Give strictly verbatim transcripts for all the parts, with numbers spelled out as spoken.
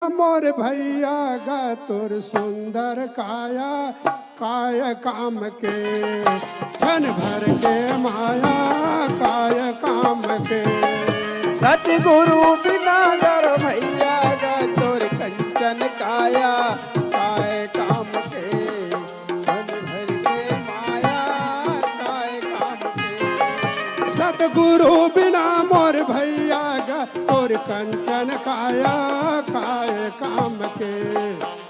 मोर भैया गा तोर सुंदर काया, काय काम के, क्षण भर के माया, काय काम के। सतगुरु बिना गर भैया गा तोर कंचन काया, काय काम के, क्षण भर के माया, काय काम के। सतगुरु बिना मोर भैया गा तोर कंचन काया, काय काम के,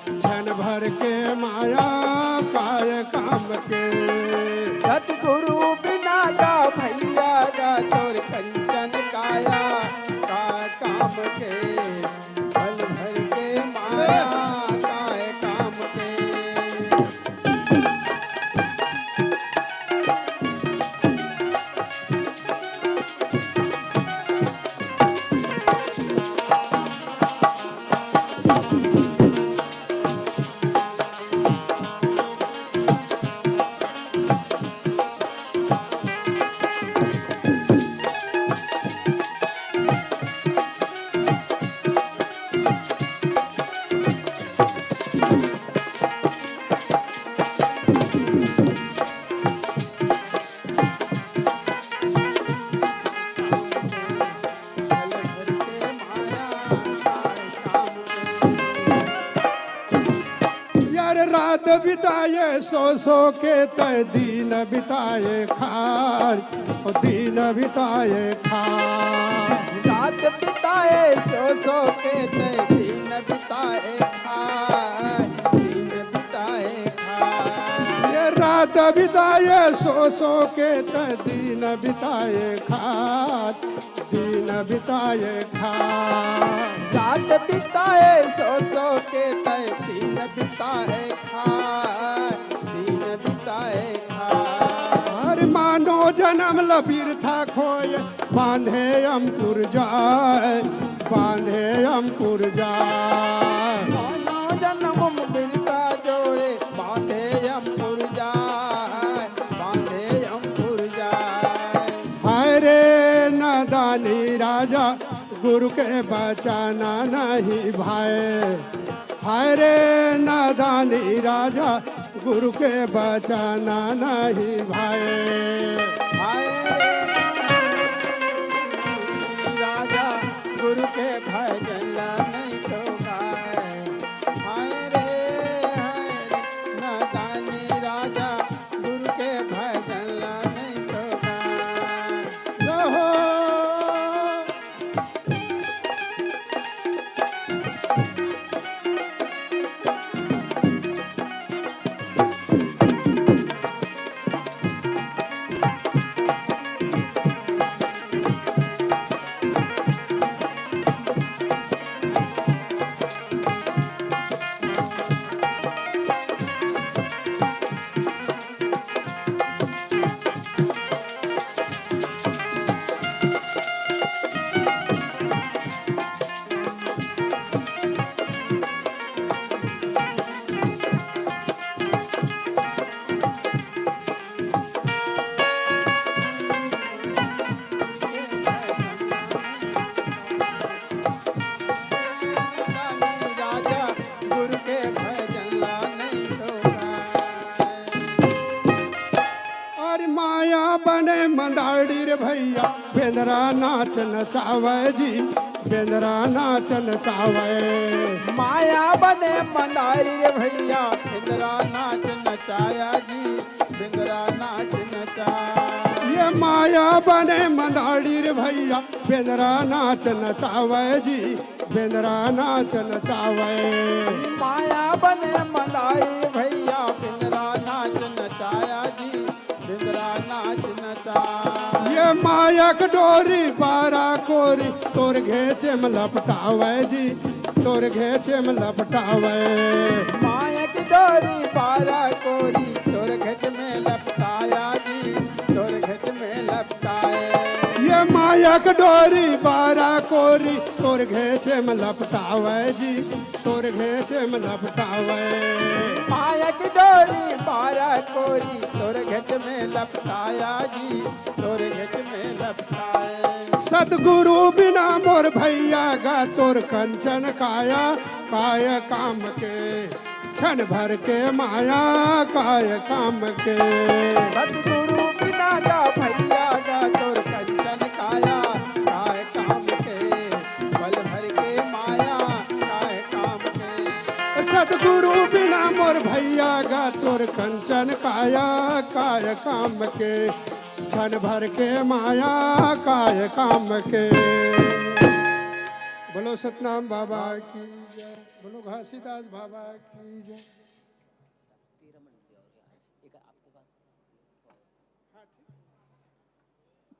क्षण भर के माया, काय काम के। सतगुरु बिना गा भैया गा तोर कंचन काया, काय काम के, क्षण भर के माया, काय काम के। यार रात बिताए सो सो के तय दिन बिताए खार, ओ दिन बिताए खार। रात बिताए सो सो के तय दिन बिताए खार, दिन बिताए खार। ये रात बिताए सो सो के तय दिन बिताए खार, दिन बिताए खार। रात बिताए सो सो के तय दिन बिताए खार, दिन बिताए खार। हर मानो जन्म ल बिरथा खोए, बांधे अमपुर जाए, बांधे अमपुर जाए। मानो जन्म बिरथा जोड़े, बांधे अमपुर जाए, बांधे अमपुर जाए। हाय रे नादानी राजा, गुरु के बचाना नहीं भाए। हाय रे नादानी राजा, गुरु के बचाना नहीं भाए। हाय रे राजा, गुरु के भजन ला नहीं तो गाए। हाय रे, हाय रे, नादानी राजा, गुरु के भजन ला नहीं तो गाए। रहो। राजा गुरु के भजन ला नहीं तो गाए। अरे माया बने मंदाड़ी रे भैया, बेंदरा नाच नचावे जी, बेंदरा नाच नचावे। माया बने मंदाड़ी रे भैया, बेंदरा नाच नचाया जी, बेंदरा नाच नचा। ये माया बने मंदाड़ी रे भैया, बेंदरा नाच नचावे जी, बेंदरा नाच नचावे। माया बने मंदारी भैया, बेंदरा नाच नचाया जी, बेंदरा नाच नचा। ये माया के डोरी बारा कोरी, तोर घेचे में लपटावे जी, तोर घेचे में लपटावे। माया के डोरी बारा कोरी, तोर घेच में लपटाया जी, तोर घेच में लपटाए। ये माया के डोरी बारा कोरी, तोर घेचे में लपटावे जी, तोर घेचे में लपटावे। माया के डोरी बारा कोरी, तोर घेच में लपटाया जी, तोर घेच में लपटाए। सतगुरु बिना मोर भैया गा तोर कंचन काया, काय काम के, क्षण भर के माया, काय काम के। सतगुरु बिना गा भैया गा तोर कंचन काया, काय काम के, पल भर के माया, काय काम के। सतगुरु बिना मोर भैया गा तोर कंचन काया, काय काम के, क्षण भर के माया, काय काम के। बोलो सतनाम बाबा की जय, बोलो घासीदास बाबा की जय।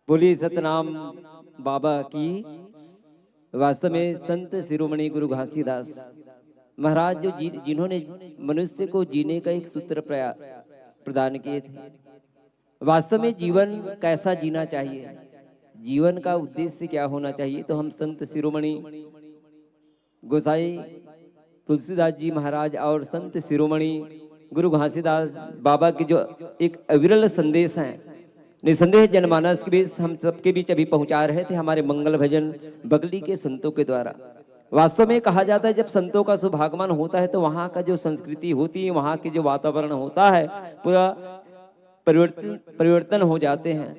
बोलिए सतनाम बाबा की। वास्तव में संत शिरोमणि गुरु घासीदास महाराज जो जी, जिन्होंने मनुष्य को जीने का एक सूत्र प्रया-, प्रदान किए थे। वास्तव में जीवन कैसा जीना चाहिए, जीवन का उद्देश्य क्या होना चाहिए, तो हम संत शिरोमणि गोसाई तुलसीदास जी महाराज और संत शिरोमणि गुरु घासीदास बाबा के जो एक अविरल संदेश है, निसंदेह जनमानस के बीच, हम सबके बीच अभी पहुंचा रहे थे हमारे मंगल भजन बगली के संतों के द्वारा। वास्तव में कहा जाता है, जब संतों का शुभागमन होता है तो वहाँ का जो संस्कृति होती है, वहाँ के जो वातावरण होता है, पूरा परिवर्तन, परिवर्तन हो जाते हैं।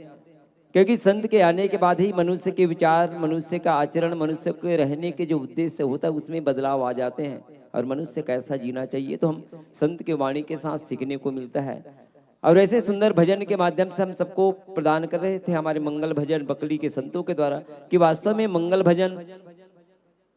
क्योंकि संत के आने के बाद ही मनुष्य के विचार, मनुष्य का आचरण, मनुष्य के रहने के जो उद्देश्य होता है, उसमें बदलाव आ जाते हैं और मनुष्य कैसा जीना चाहिए, तो हम संत के वाणी के साथ सीखने को मिलता है। और ऐसे सुंदर भजन के माध्यम से हम सबको प्रदान कर रहे थे हमारे मंगल भजन बकली के संतों के द्वारा, कि वास्तव में मंगल भजन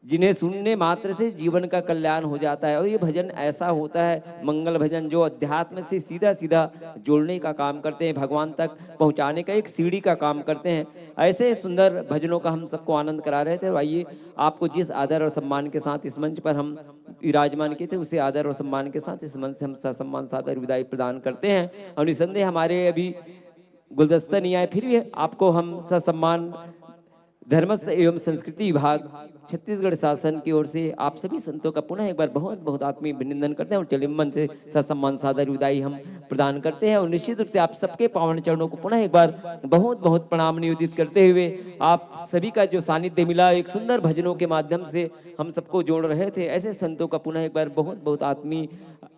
जिन्हें सुनने मात्र से जीवन का कल्याण हो जाता है। और ये भजन ऐसा होता है, मंगल भजन, जो अध्यात्म से सीधा सीधा जोड़ने का काम करते हैं, भगवान तक पहुंचाने का एक सीढ़ी का काम करते हैं। ऐसे सुंदर भजनों का हम सबको आनंद करा रहे थे। और आइए, आपको जिस आदर और सम्मान के साथ इस मंच पर हम विराजमान किए थे, उसी आदर और सम्मान के साथ इस मंच से हम ससम्मान सादर विदाई प्रदान करते हैं। और निसंदेह हमारे अभी गुलदस्ता नहीं आए, फिर भी आपको हम ससम्मान धर्मस्थ एवं संस्कृति विभाग छत्तीसगढ़ शासन की ओर से आप सभी संतों का पुनः एक बार बहुत बहुत आत्मीय अभिनंदन करते हैं। और चलिए, मंच से ससम्मान सादर विदाई हम प्रदान करते हैं और निश्चित रूप से आप सबके पावन चरणों को पुनः एक बार बहुत बहुत प्रणाम निवेदित करते हुए आप सभी का जो सानिध्य मिला, एक सुंदर भजनों के माध्यम से हम सबको जोड़ रहे थे, ऐसे संतों का पुनः एक बार बहुत बहुत आत्मीय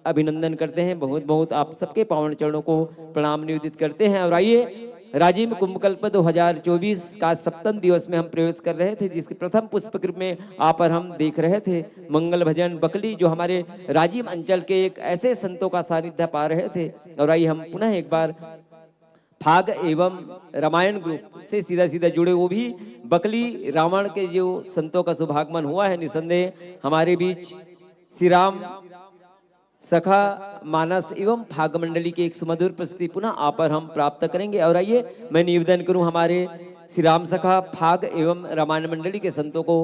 अभिनंदन करते हैं। बहुत बहुत आप सबके पावन चरणों को प्रणाम निवेदित करते हैं। और आइए, राजिम कुंभकल्प दो हज़ार चौबीस का सप्तम दिवस में हम प्रवेश कर रहे थे, जिसके प्रथम पुष्प के रूप में आप और हम देख रहे थे मंगल भजन बकली, जो हमारे राजिम अंचल के एक ऐसे संतों का सानिध्य पा रहे थे। और आइए, हम पुनः एक बार फाग एवं रामायण ग्रुप से सीधा सीधा जुड़े, वो भी बकली रावण के जो संतों का शुभागमन हुआ है, निसंदेह हमारे बीच श्री राम सखा मानस एवं फाग मंडली की एक सुमधुर प्रस्तुति पुनः आप और हम प्राप्त करेंगे। और आइए, मैं निवेदन करूं हमारे श्री राम सखा फाग एवं रामायण मंडली के संतों को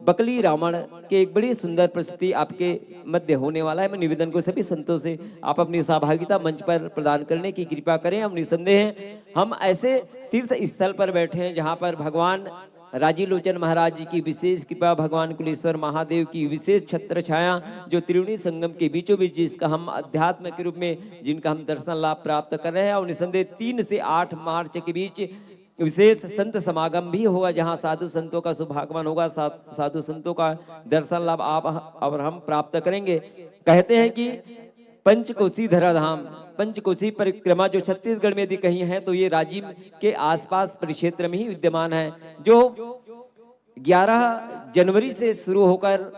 बकली रावण के एक बड़ी सुंदर प्रस्तुति आपके मध्य होने वाला है। मैं निवेदन को सभी संतों से आप अपनी सहभागिता मंच पर प्रदान करने की कृपा करें। हम निसंदेह हम ऐसे तीर्थ स्थल पर बैठे हैं, जहाँ पर भगवान राजीव लोचन महाराज जी की विशेष कृपा, भगवान कुलेश्वर महादेव की विशेष छत्र छाया, जो त्रिवेणी संगम के बीचों बीच, जिसका हम अध्यात्म के रूप में, जिनका हम दर्शन लाभ प्राप्त कर रहे हैं। और निसंदेह तीन से आठ मार्च के बीच विशेष संत समागम भी होगा, जहाँ साधु संतों का शुभागमन होगा, सा-, साधु संतों का दर्शन लाभ आप और हम प्राप्त करेंगे। कहते हैं कि पंचकोसी धराधाम, पंचकोसी परिक्रमा जो छत्तीसगढ़ में यदि कहीं है, तो ये राजिम के आसपास परिक्षेत्र में ही विद्यमान है, जो ग्यारह जनवरी से शुरू होकर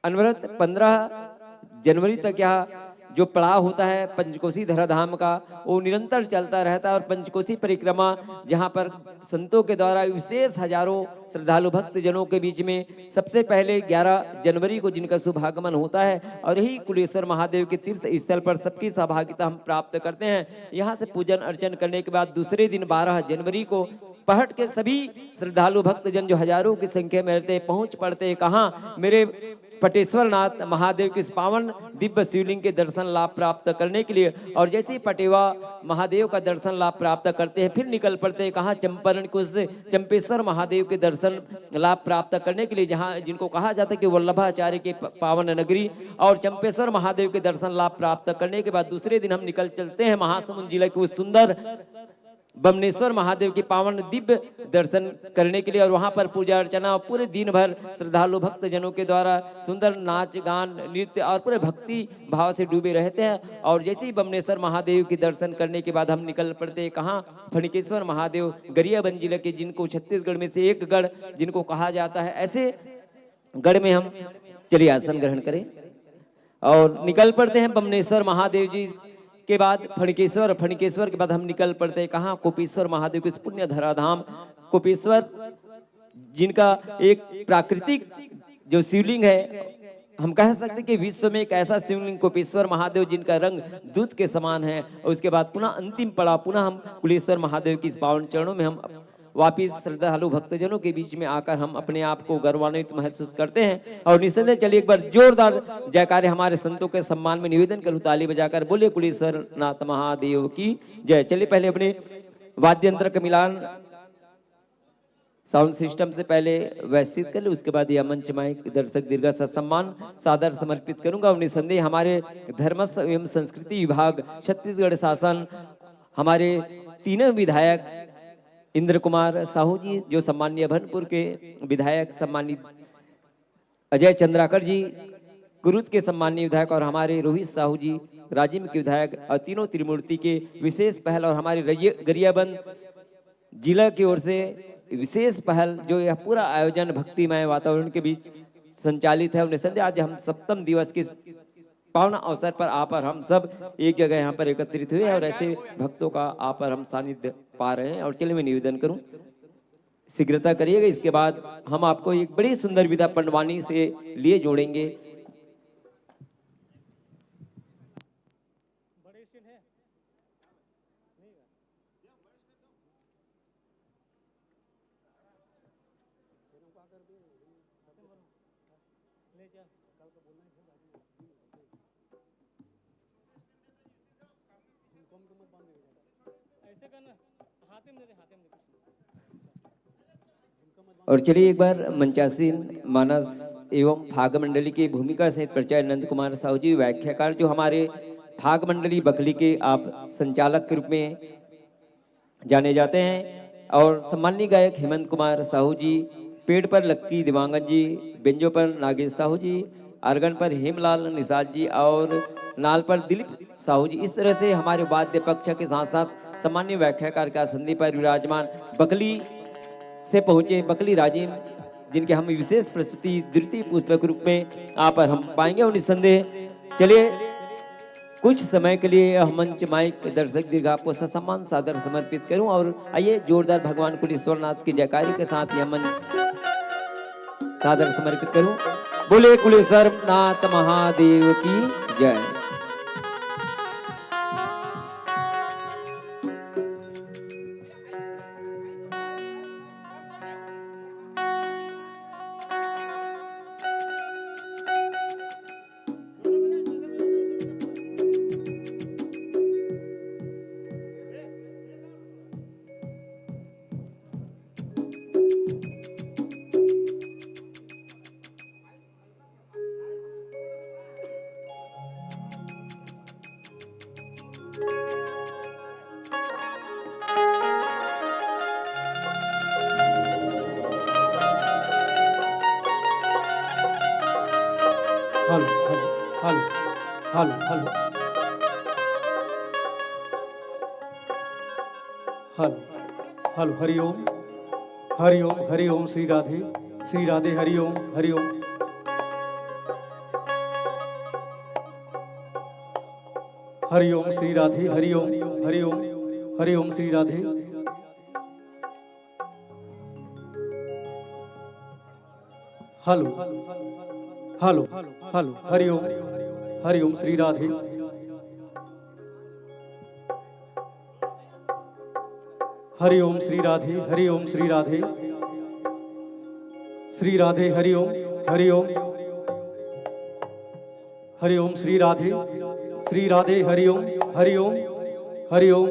अनवरत पन्द्रह जनवरी तक यह जो पड़ाव होता है पंचकोसी धराधाम का, वो निरंतर चलता रहता है। और पंचकोसी परिक्रमा, जहाँ पर संतों के द्वारा विशेष हजारों श्रद्धालु भक्तजनों के बीच में सबसे पहले ग्यारह जनवरी को जिनका शुभागमन होता है, और यही कुलेश्वर महादेव के तीर्थ स्थल पर सबकी सहभागिता हम प्राप्त करते हैं। यहाँ से पूजन अर्चन करने के बाद दूसरे दिन बारह जनवरी को पहट के सभी श्रद्धालु भक्तजन जो हजारों की संख्या में रहते हैं, पहुँच पड़ते हैं कहाँ? मेरे पटेश्वर नाथ महादेव के इस पावन दिव्य शिवलिंग के दर्शन लाभ प्राप्त करने के लिए। और जैसे ही पटेवा महादेव का दर्शन लाभ प्राप्त करते हैं, फिर निकल पड़ते हैं कहाँ? चंपारण कुश से चंपेश्वर महादेव के दर्शन लाभ प्राप्त करने के लिए, जहाँ, जिनको कहा जाता है कि वल्लभाचार्य की प-, पावन नगरी। और चंपेश्वर महादेव के दर्शन लाभ प्राप्त करने के बाद दूसरे दिन हम निकल चलते हैं महासमुंद जिला के उस सुंदर बमनेश्वर महादेव के पावन दिव्य दर्शन करने के लिए और वहां पर पूजा अर्चना और पूरे दिन भर श्रद्धालु भक्तजनों के द्वारा सुंदर नाच, गान, नृत्य और पूरे भक्ति भाव से डूबे रहते हैं। और जैसे ही बमनेश्वर महादेव के दर्शन करने के बाद हम निकल पड़ते हैं कहाँ? फणिकेश्वर महादेव, गरियाबंद जिले के, जिनको छत्तीसगढ़ में से एक गढ़ जिनको कहा जाता है, ऐसे गढ़ में हम, चलिए, आसन ग्रहण करें और निकल पड़ते हैं बमनेश्वर महादेव जी के बाद फणिकेश्वर, फणिकेश्वर के बाद हम निकल पड़ते हैं कहाँ? कोपेश्वर महादेव के इस पुण्य धराधाम कोपेश्वर, जिनका एक प्राकृतिक जो शिवलिंग है, हम कह सकते हैं कि विश्व में एक ऐसा शिवलिंग कोपेश्वर महादेव जिनका रंग दूध के समान है। और उसके बाद पुनः अंतिम पड़ाव, पुनः हम कुलेश्वर महादेव के इस पावन चरणों में हम वापिस श्रद्धालु भक्तजनों के बीच में आकर हम अपने आप को गौरवान्वित महसूस करते हैं। और निसंदेह, चलिए, एक बार जोरदार जयकारे हमारे संतों के सम्मान में निवेदन करूँ, ताली बजाकर बोलिए कुलेश्वर नाथ महादेव की जय। चलिए, पहले अपने वाद्य यंत्र का मिलान साउंड सिस्टम से पहले व्यवस्थित कर ले, उसके बाद यह मंच माइक दर्शक दीर्घा सा सम्मान सादर समर्पित करूंगा। और निसंदेह हमारे धर्मस्व एवं संस्कृति विभाग, छत्तीसगढ़ शासन, हमारे तीनों विधायक इंद्र कुमार साहू जी, जो सम्माननीय अभनपुर के विधायक, सम्मानित अजय चंद्राकर जी कुरुद के सम्माननीय विधायक, और हमारे रोहित साहू जी राजिम के विधायक, और तीनों त्रिमूर्ति के विशेष पहल, और हमारे रजिय-, गरियाबंद जिला की ओर से विशेष पहल, जो यह पूरा आयोजन भक्तिमय वातावरण के बीच संचालित है। और निसंदेह आज हम सप्तम दिवस के पावन अवसर पर आप और हम सब एक जगह यहाँ पर एकत्रित हुए हैं और ऐसे भक्तों का आप और हम सानिध्य पा रहे हैं। और चलिए, मैं निवेदन करूँ, शीघ्रता करिएगा। इसके बाद हम आपको एक बड़ी सुंदर विदा पंडवानी से लिए जोड़ेंगे। और चलिए, एक बार मंचासीन मानस एवं फाग मंडली की भूमिका सहित प्राचार्य नंद कुमार साहू जी, व्याख्याकार, जो हमारे फाग मंडली बकली के आप संचालक के रूप में जाने जाते हैं, और सम्माननीय गायक हेमंत कुमार साहू जी, पेड़ पर लक्की दिवांगन जी, बेंजो पर नागेश साहू जी, आर्गन पर हेमलाल निषाद जी और नाल पर दिलीप साहू जी। इस तरह से हमारे वाद्य पक्ष के साथ साथ सम्माननीय व्याख्याकार का संधि पर विराजमान बकली से पहुंचे बकली राजिम, जिनके हम विशेष प्रस्तुति द्वितीय पुष्प के रूप में आप और हम पाएंगे। और निसंदेह, चलिए, कुछ समय के लिए यह मंच माइक दर्शक दीर्घा आपको ससम्मान सादर समर्पित करूं, और आइए, जोरदार भगवान कुलेश्वर नाथ की जयकारी के साथ यह मंच सादर समर्पित करूं। बोले कुलेश्वर नाथ महादेव की जय। Hello, hello, hello, hello, hello. Hello, hello, Hari Om, Hari Om, Hari Om, Shri Radhe, Shri Radhe, Hari Om, Hari Om. Hari Om, Shri Radhe, Hari Om, Hari Om, Hari Om, Shri Radhe. Hello, hello, hello, Hari Om, Hari Om, Shri Radhe. Hari Om, Shri Radhe, Hari Om, Shri Radhe. Shri Radhe, Hari Om, Hari Om, Hari Om, Shri Radhe, Shri Radhe, Hari Om, Hari Om, Hari Om.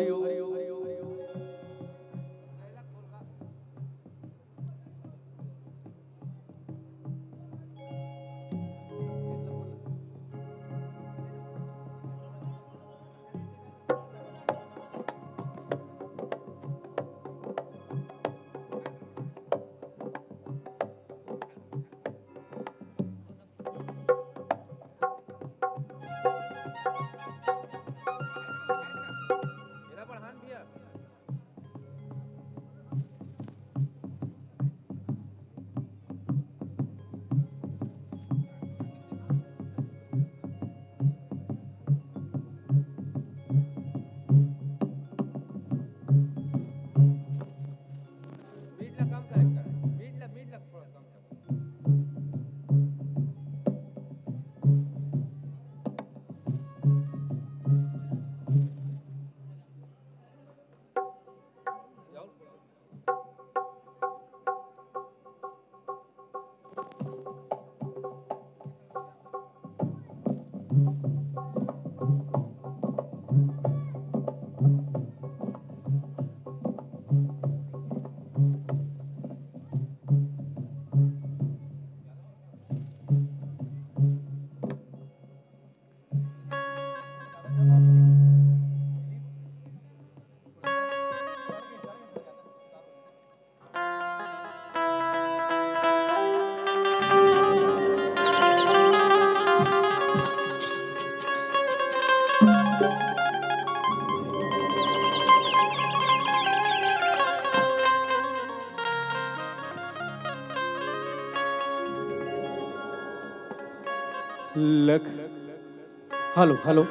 लख, hello, hello.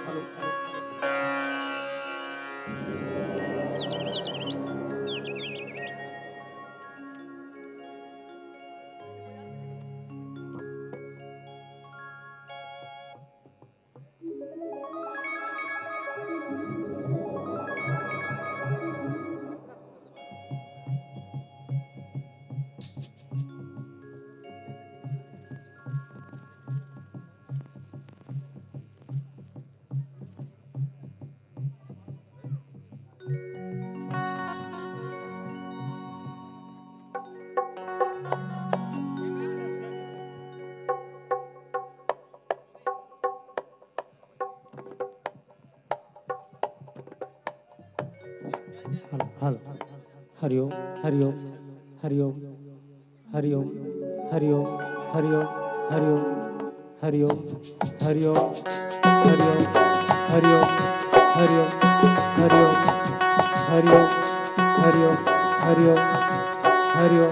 Hello, hello. Hari Om, Hari Om, Hari Om, Hari Om, Hari Om, Hari Om, Hari Om, Hari Om, Hari Om, Hari Om, Hari Om, Hari Om, Hari Om, Hari Om, Hari Om, Hari Om, Hari Om, Hari Om.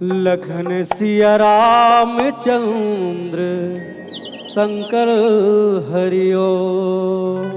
Lakhan Siya Ramchandra Shankar Hari Om.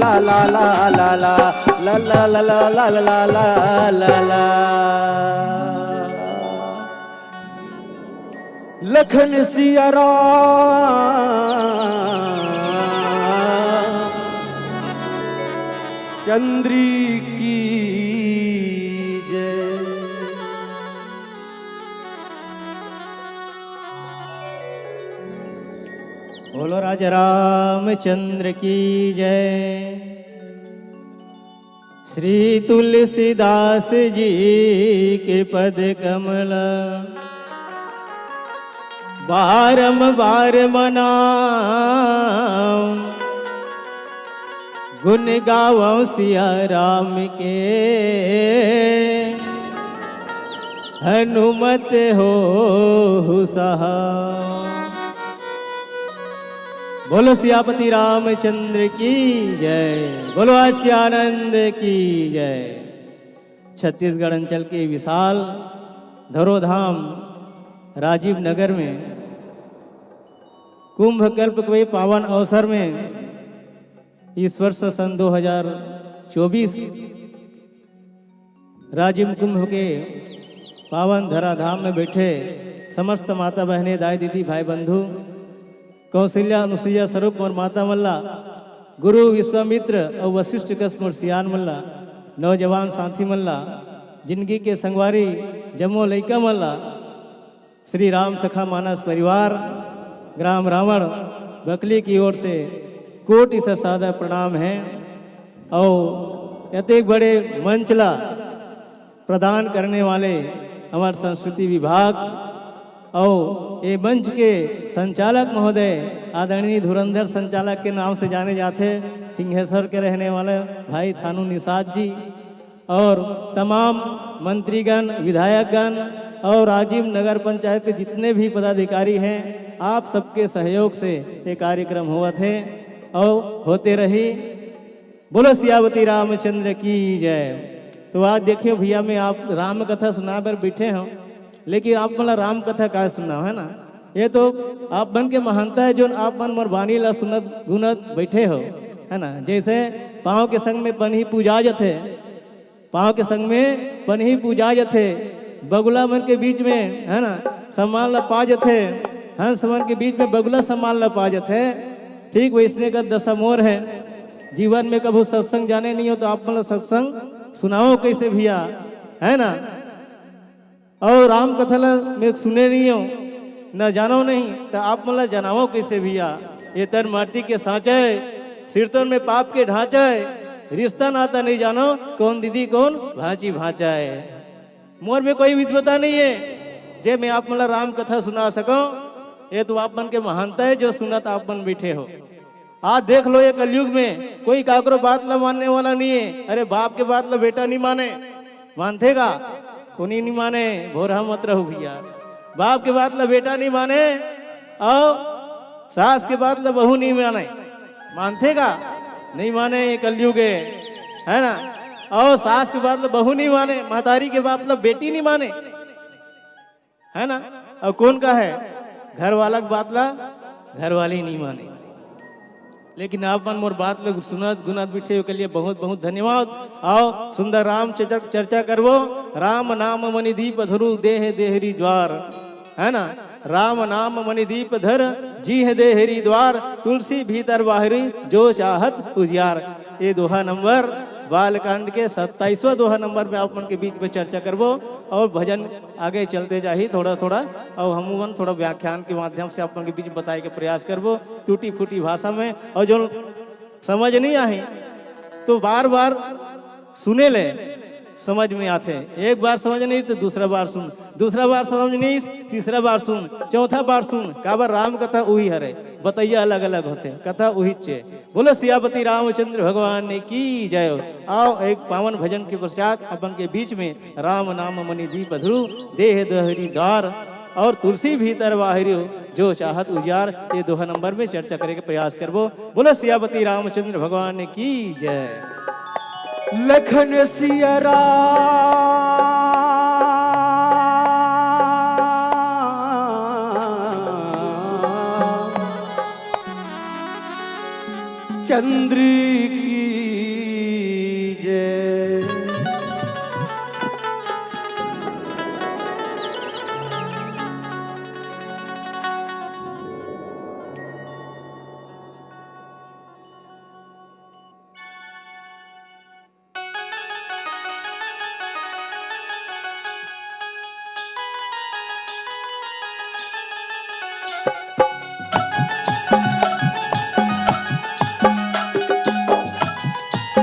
ला ला ला ला ला ला ला ला ला ला ला ला ला। लखन सिया राम चंद्र की जय। बोलो राजा रामचंद्र की जय। श्री तुलसीदास जी के पद कमल बारंबार मनाऊं, गुण गावं सिया राम के, हनुमत होहु सहाय। बोलो सियापति रामचंद्र की जय, बोलो आज के आनंद की जय। छत्तीसगढ़ अंचल के विशाल धरोधाम राजीव नगर में कुंभ कल्प के पावन अवसर में इस वर्ष सन दो हज़ार चौबीस राजिम कुंभ के पावन धराधाम में बैठे समस्त माता बहने, दाई दीदी, भाई बंधु, कौशल्या अनुसुईया स्वरूप मोर माता मन ला, गुरु विश्वामित्र अउ वशिष्ठ कस मोर सियान मन ला, नौजवान साथी मन ला, जिंदगी के संगवारी जम्मो लइका मन ला, श्री राम सखा मानस परिवार, ग्राम रावण, बकली की ओर से कोटि से सादर प्रणाम है। और अतेक बड़े मंच ला प्रदान करने वाले हमारे संस्कृति विभाग और ये मंच के संचालक महोदय आदरणीय धुरंधर संचालक के नाम से जाने जाते, सिंहेश्वर के रहने वाले भाई थानू निषाद जी, और तमाम मंत्रीगण, विधायकगण और राजिम नगर पंचायत के जितने भी पदाधिकारी हैं, आप सबके सहयोग से ये कार्यक्रम होवत है और होते रही। बोलो सियावती रामचंद्र की जय। तो आज देखियो भैया, मैं आप राम कथा सुना बर बैठे हूँ, लेकिन आप मन ला राम कथा का सुनाओ, है ना? ये तो आप मन के महानता है, जो आप मन मोर बानी ला सुनत गुनत बैठे हो, है ना? जैसे पाँव के संग में पनही पूजा जथे, पाँव के संग में पनही पूजा जथे, बगुला मन के बीच में, है ना, सम्मान ला पा जथे, हंस मन के बीच में बगुला सम्मान ला पा जथे। ठीक वैसने का दशा मोर है। जीवन में कभू सत्संग जाने नहीं हो तो आप मन ला सत्संग सुनाओ कैसे भैया, है ना? और राम कथा ला मैं सुने नहीं हो, न जानो नहीं, तो आप मन ला जनावो कैसे भैया? ये तन माटी के सांचे, सिरतोन में पाप के ढांचे, रिश्ता नाता नहीं जानो, कौन दीदी कौन भांची भांचा है। मोर में कोई विद्वता नहीं है, जे मैं आप मन ला राम कथा सुना सको। ये तो आप मन के महानता है, जो सुनत आप मन बैठे हो। आज देख लो, ये कलयुग में कोई काकरो बात ला मानने वाला नहीं है। अरे, बाप के बात ला बेटा नहीं माने, मानथे का? कोनी नहीं माने, भोरहा मत रहो भैया। बाप के बात ला बेटा नहीं माने, और सास के बात ला बहू नहीं माने, मानथे का? नहीं माने ये कलयुग है, है ना? और सास के बात ला बहू नहीं माने, महतारी के बात ला बेटी नहीं माने, है ना? और कौन का है? घर वाला के बात ला घर वाली नहीं माने। लेकिन आप मन मोर बात ला सुनत गुनत बिठे के लिए बहुत बहुत धन्यवाद। आओ सुंदर राम चर्चा, चर्चा करबो। राम नाम मणि दीप धरु देह देहरी द्वार, है ना? राम नाम मणि दीप धर जीह देहरी द्वार, तुलसी भीतर बाहरी जो चाहत उजियार। ये दोहा नंबर बालकांड के सत्ताईसवाँ दोहा नंबर पे आप मन के बीच में चर्चा करबो और भजन आगे चलते जाही थोड़ा थोड़ा। और हम मन थोड़ा व्याख्यान के माध्यम से आप मन के बीच में बताए के प्रयास करबो टूटी फूटी भाषा में। और जो समझ नहीं आही तो बार बार सुने ले, समझ में आथे। एक बार समझ नहीं तो दूसरा बार सुन, दूसरा बार समझ नहीं, तीसरा बार सुन, चौथा बार सुन। काबर राम कथा उही हरे, बतैया अलग अलग होथे, कथा उही चे। बोलो सियापति रामचंद्र भगवान की जय। आओ एक पावन भजन के पश्चात अपन के बीच में राम नाम मणि दीप धरु देह देहरी द्वार और तुलसी भीतर बाहरी जो चाहत उजियार, ये दोहा नंबर में चर्चा करे के प्रयास करबो। बोलो सियापति रामचंद्र भगवान की जय। लखन सिया राम चंद्र की जय।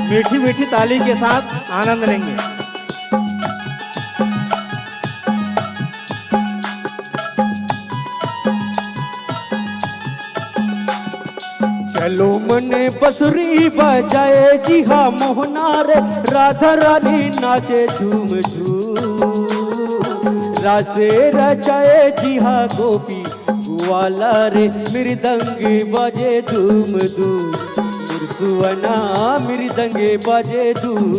मीठी मीठी ताली के साथ आनंद लेंगे। चलो मन बसुरी बजाए जी हा मोहना रे, राधा रानी नाचे झूम झूम। रासे रचाए जी हा गोपी ग्वाला रे, मृदंग बजे धूम धूम। मुरसुअना मृदंग बजे धूम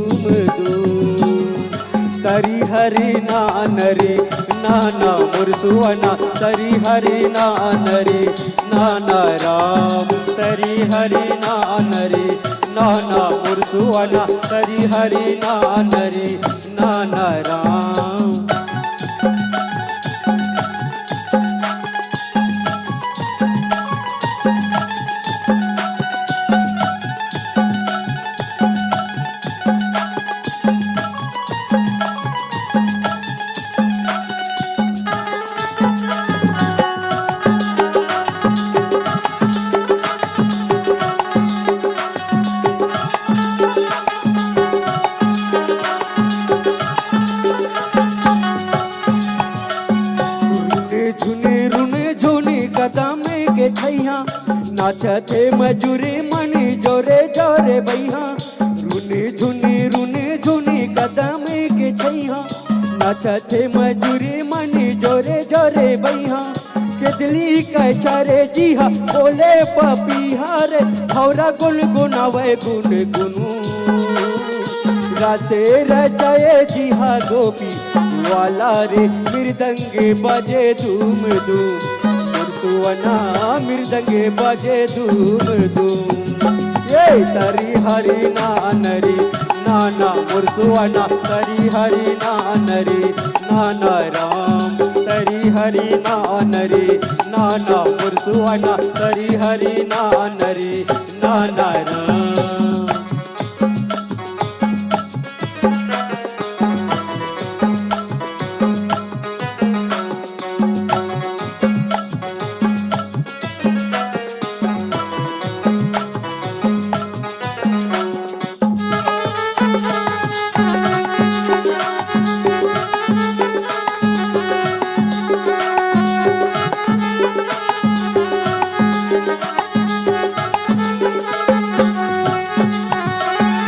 धूम। तरी हरी नान रे नाना मुरसुअना, तरी हरी नान रे नाना राम। तरी हरी नान रे नाना मुरसुअना, तरी हरी नान रे नाना राम। रुने झुने रुने झुने कदम के छैया, नाचथे मजूरी मन जोरे जोरे बइहा। रुने झुने रुने झुने कदम के छैया, नाचथे मजूरी मन जोरे जोरे बइहा। केदली कचरे जिहा बोले पपिहा रे, भौरा गुनगुनावे गुनगुनु। रासे रचाए जिहा गोपी वाला रे, मृदंग बजे धूम धूम। मुरसुअना मृदंग बजे धूम धूम। ये तरी हरी नान रे नाना मुरसुअना, तरी हरी नान रे नाना राम। तरी हरी नान रे नाना मुरसुअना, तरी हरी नान रे नाना राम।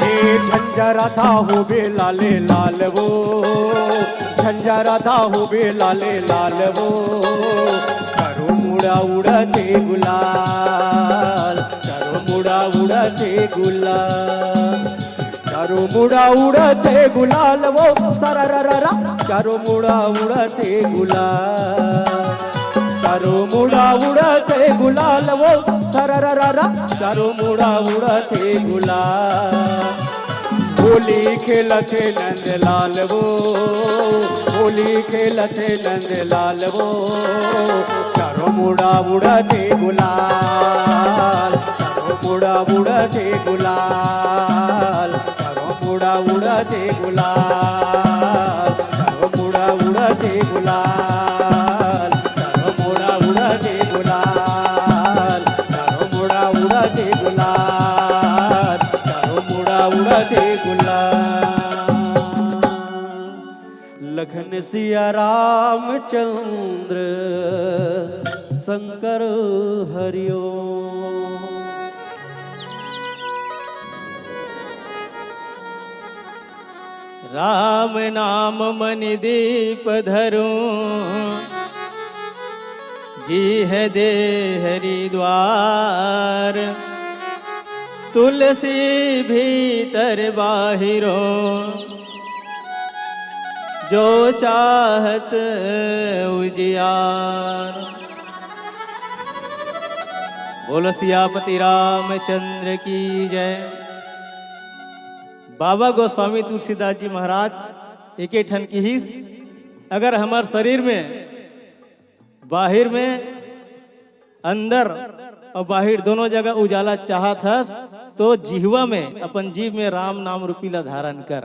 ए झंझरा था हो बेला ले लाल वो, झंझरा था हो बेला ले लाल वो। करो मुड़ा उड़ते गुलाल, करो मुड़ा उड़थे गुलाल, चारों मुड़ा उड़थे गुलाल वो, सररररा, चारों मुड़ा उड़थे गुलाल, चारों मुड़ा उड़थे गुलाल वो, सररररा, चारों मुड़ा उड़थे गुलाल। होली खेलथे नंदलाल वो, होली खेलथे नंदलाल वो, चारों मुड़ा उड़थे गुलाल, चारों मुड़ा उड़थे गुलाल, चारों मुड़ा उड़थे गुलाल, चारों मुड़ा उड़थे गुलाल, चारों मुड़ा उड़थे गुलाल, चारों मुड़ा उड़थे गुलाल, चारों मुड़ा उड़थे गुलाल। लखन सिया रामचंद्र शंकर हरिओम। राम नाम मनि दीप धरूं, जी है देहरी द्वार। तुलसी भीतर बाहिरो, जो चाहत उजियार। बोलो सियापति रामचंद्र की जय। बाबा गोस्वामी तुलसीदास जी महाराज एके ठन किहिस, अगर हमर शरीर में, बाहिर में, अंदर और बाहिर दोनों जगह उजाला चाहत हस, तो जिहवा में, अपन जीभ में राम नाम रूपी ला धारण कर।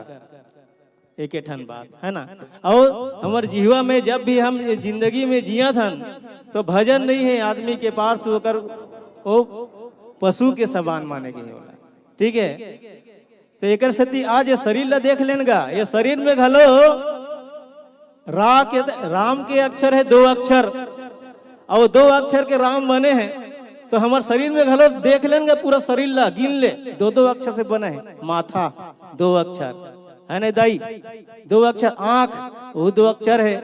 एके ठन बात है ना। और हमर जिहवा में जब भी हम ये जिंदगी में जियत हन, तो भजन नहीं है आदमी के पास, तो ओकर, ओ पशु के समान माने के होला। ठीक है, तो एकर सेती आज ये शरीर ला देख लेन गा, ये शरीर में घलो रा के, राम के अक्षर है दो अक्षर, और दो अक्षर के राम बने हैं, तो हमर शरीर में घलो देख लेन गा, पूरा शरीर ला गिन ले, दो दो अक्षर से बने हैं। माथा दो अक्षर है ना दाई, दो अक्षर। आंख, वो दो अक्षर है।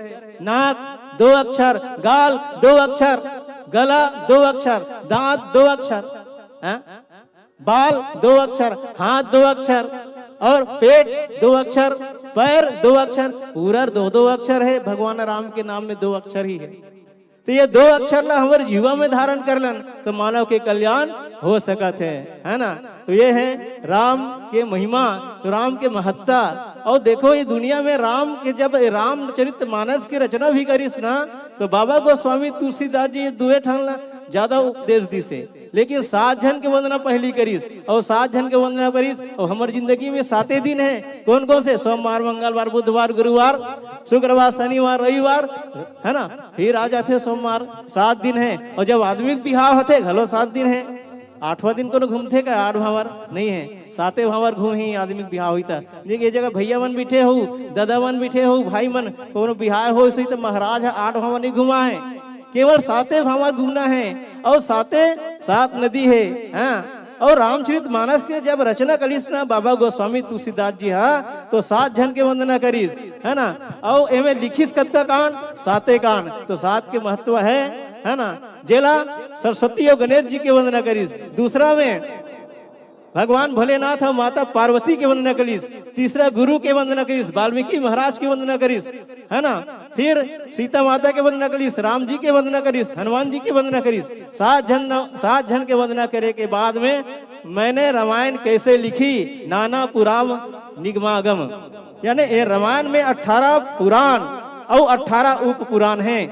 नाक दो अक्षर, गाल दो अक्षर, गला दो अक्षर, दांत दो अक्षर, हैं? बाल दो अक्षर, हाथ दो अक्षर और पेट दो अक्षर, पैर दो अक्षर, पूरा दो दो अक्षर है। भगवान राम के नाम में दो अक्षर ही है। तो ये दो अक्षर ला हमर जीवा में धारण कर लन, तो मानव के कल्याण हो सकत है, है ना? तो ये है राम के महिमा, राम के महत्ता। और देखो, ये दुनिया में राम के, जब रामचरित मानस की रचना भी करिस ना, तो बाबा गोस्वामी तुलसीदास जी ये दुए ठन ला ज्यादा उपदेश दिस हे। लेकिन सात झन के वंदना पहली करिस, और सात झन के वंदना करिस, और हमर जिंदगी में साते दिन है। कौन कौन से? सोमवार, मंगलवार, बुधवार, गुरुवार, शुक्रवार, शनिवार, रविवार, है ना? फिर आ जाथे सोमवार, सात दिन है। और जब आदमी के बिहाव होथे, घलो सात दिन है। आठवां दिन कोनो घूमथे का? आठ भांवर नहीं है, साते भांवर घूम ही आदमी के बिहाव होइता। ये जगह भैया मन बैठे हो, दादा मन बैठे हो, भाई मन, कोनो बिहाव होइस होही तो महाराज ह आठ भांवर नहीं घुमाए, केवल साते भांवर घूमना है। और साते, सात नदी है, हाँ। और रामचरित मानस के जब रचना करिस ना बाबा गोस्वामी तुलसीदास जी हा, तो सात झन के वंदना करिस, है ना? और एमे लिखिस कत्ता कांड? साते कांड। तो सात के महत्व है, है ना? जेला सरस्वती और गणेश जी के वंदना करिस। दूसरा में भगवान भोलेनाथ और माता पार्वती के वंदना करिस। तीसरा गुरु के वंदना करिस, वाल्मीकि महाराज के वंदना करिस, है ना? फिर सीता माता के वंदना करिस, राम जी के वंदना करिस, हनुमान जी के वंदना करिस। सात झन, सात झन के वंदना करे के बाद में मैंने रामायण कैसे लिखी, नाना पुराण निगमागम, यानी ये रामायण में अठारह पुराण और अठारह उप पुराण हैं।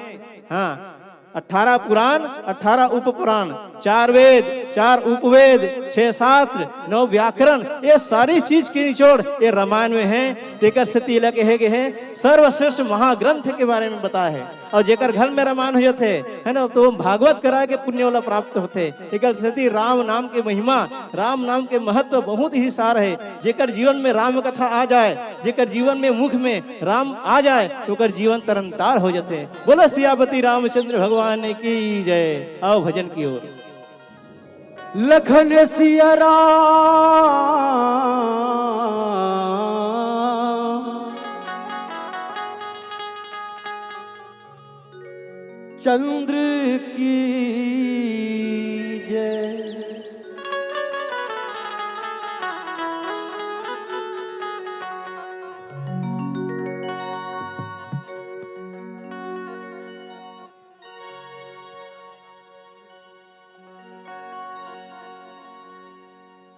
हाँ, अठारह पुराण, अठारह उप पुराण, चार वेद, चार उपवेद, छह शास्त्र, नौ व्याकरण, ये सारी चीज के निचोड़ ये रामायण में है। तेकर सेती एला कहे गए है सर्वश्रेष्ठ महाग्रंथ के बारे में बताया है। और जेकर घर में रामायण हो जाथे, है ना, तो भागवत कराए के पुण्य वाला प्राप्त होथे। एकर सेती राम नाम के महिमा, राम नाम के महत्व बहुत ही सार है। जेकर जीवन में राम कथा आ जाए, जेकर जीवन में मुख में राम आ जाए, तो ओकर जीवन तरनतार हो जाथे। बोलो सियापति रामचंद्र भगवान की जय। आओ भजन की ओर। लखन सिया राम चंद्र की जय।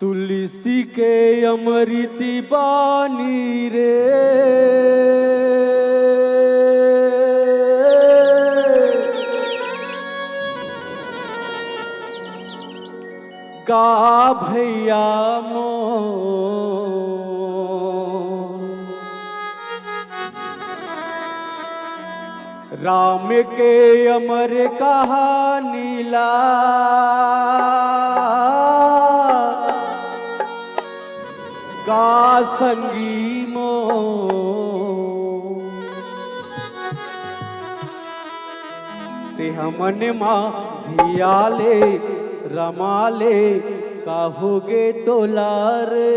तुलसी के अमृत बानी रे, गा भैया मोर। राम के अमर कहानी ला गा संगी मोर। तेहा मन मा धिया ले रमा ले, का होगे तोला रे।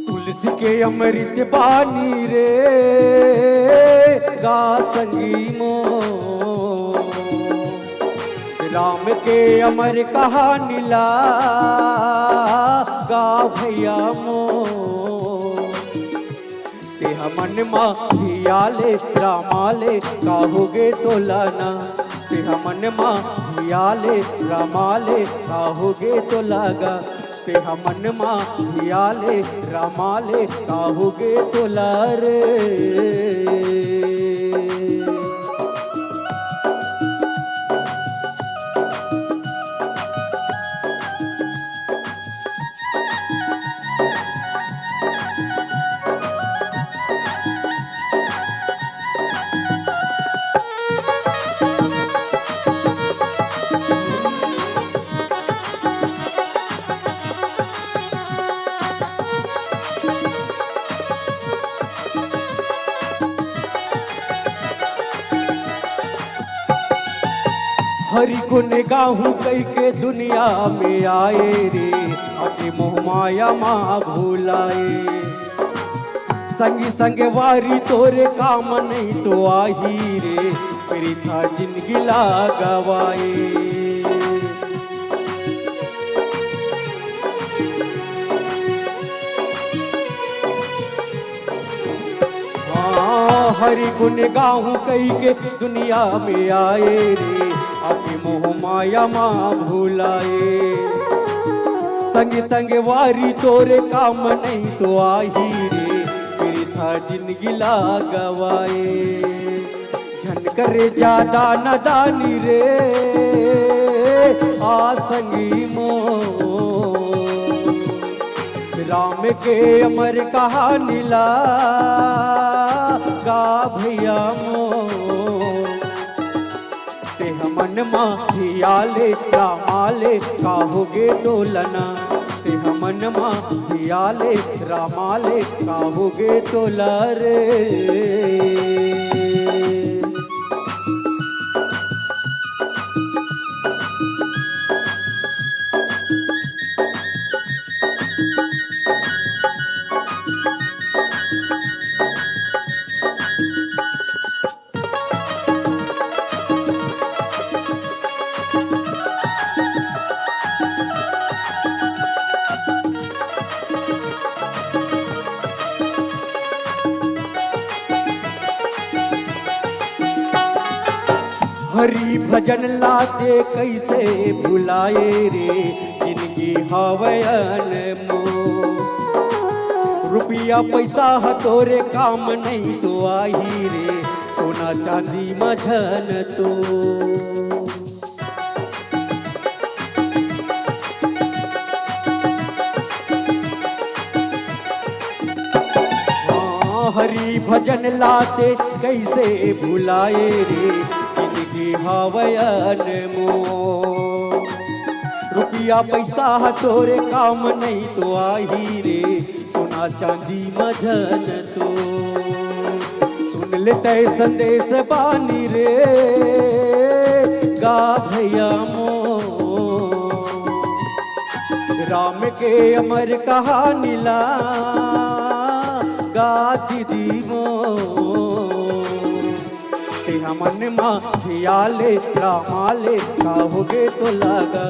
तुलसी के अमृत बानी रे, गा संगी मोर। राम के अमर कहानी ला गा भैया मोर। तेहा मन मा धिया ले रामा ले, का होगे तोला ना। तेहा मन मा धिया ले रामा ले, का होगे तोला गा। तेहा मन मा धिया ले रामा ले, का होगे तोला रे। हरि गुण गाहूं कहिके दुनिया में आए रे, आके मोह माया मा भुलाए। संगी संगवारी तोरे काम नहीं तो आही रे, वृथा जिंदगी ला गवाए। हाँ, हरि गुण गाहूं कहिके दुनिया में आए रे, आके मोह माया मा भुलाए। संग संगवारी तोरे काम नहीं तो आही रे, वृथा जिंदगी ला गवाए। झन करे जादा नदानी रे, आ संगी मोर। राम के अमर कहानी ला गा भैया मोर। तेह मन मा धिया ले रामा ले, का होगे तोला ना। तेह मन मा धिया ले रामा ले, का होगे तोला रे। हरि भजन ला ते कइसे भुलाए रे, जिनगी हवय अनमोल। रुपया पइसा ह तोरे काम नइ तो आही रे, सोना चांदी म झन तो। हाँ, हरि भजन ला ते कइसे भुलाए रे, जिनगी हवय अनमोल। रुपया पइसा ह तोरे काम नइ तो आही रे, सोना चांदी म झन तो। सुन ले तय संदेश बानी रे, गा भैया मोर। राम के अमर कहानी ला गाती दीवो। तेहा मन मा धिया ले रामा ले का होगे तो लागा।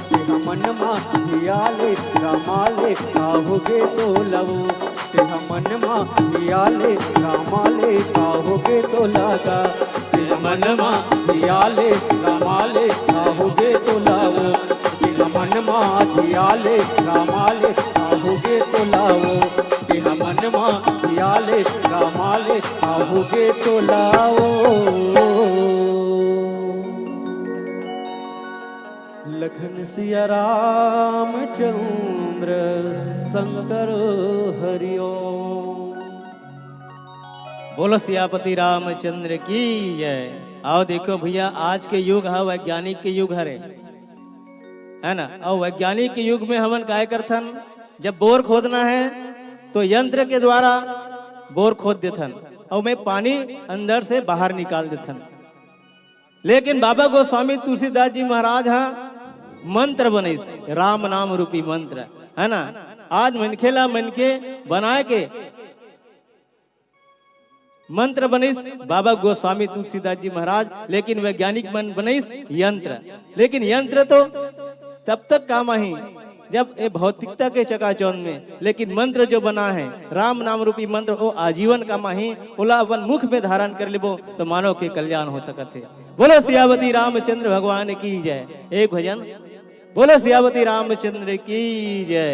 तेहा मन मा धिया ले रामा ले का होगे तो लवो। तेहा मन मा धिया ले रामा ले का होगे तो लागा। तेहा मन मा धिया ले रामा ले का होगे तो लावो। तेहा मन मा धिया ले रामा ले का होगे तो लावो। तेहा मन मा धिया ले रामा ले का होगे तो लावो। लखन सिया रामचंद्र शंकर हरिओम। बोलो सियापति रामचंद्र की जय। आओ देखो भैया, आज के युग ह वैज्ञानिक के युग हरे, है ना? अउ वैज्ञानिक के युग में हमन काय करथन, जब बोर खोदना है तो यंत्र के द्वारा बोर खोद देथन अउ में पानी अंदर से बाहर निकाल देथन। लेकिन बाबा गोस्वामी तुलसीदास जी महाराज ह मंत्र बनइस, राम नाम रूपी मंत्र, है ना? आज मनखे ला मनखे बनाए के मंत्र बनइस बाबा गोस्वामी तुलसीदास जी महाराज, लेकिन वैज्ञानिक मन बनइस यंत्र। लेकिन यंत्र तो तब तक काम आही जब ए भौतिकता के चकाचौंध में, लेकिन मंत्र जो बना है राम नाम रूपी मंत्र, वो आजीवन काम आही। ओला अपन मुख में धारण कर लेबो तो मानव के कल्याण हो सकत है। बोलो सियावती रामचंद्र भगवान की जय। एक भजन, बोलो सियावती रामचंद्र की जय।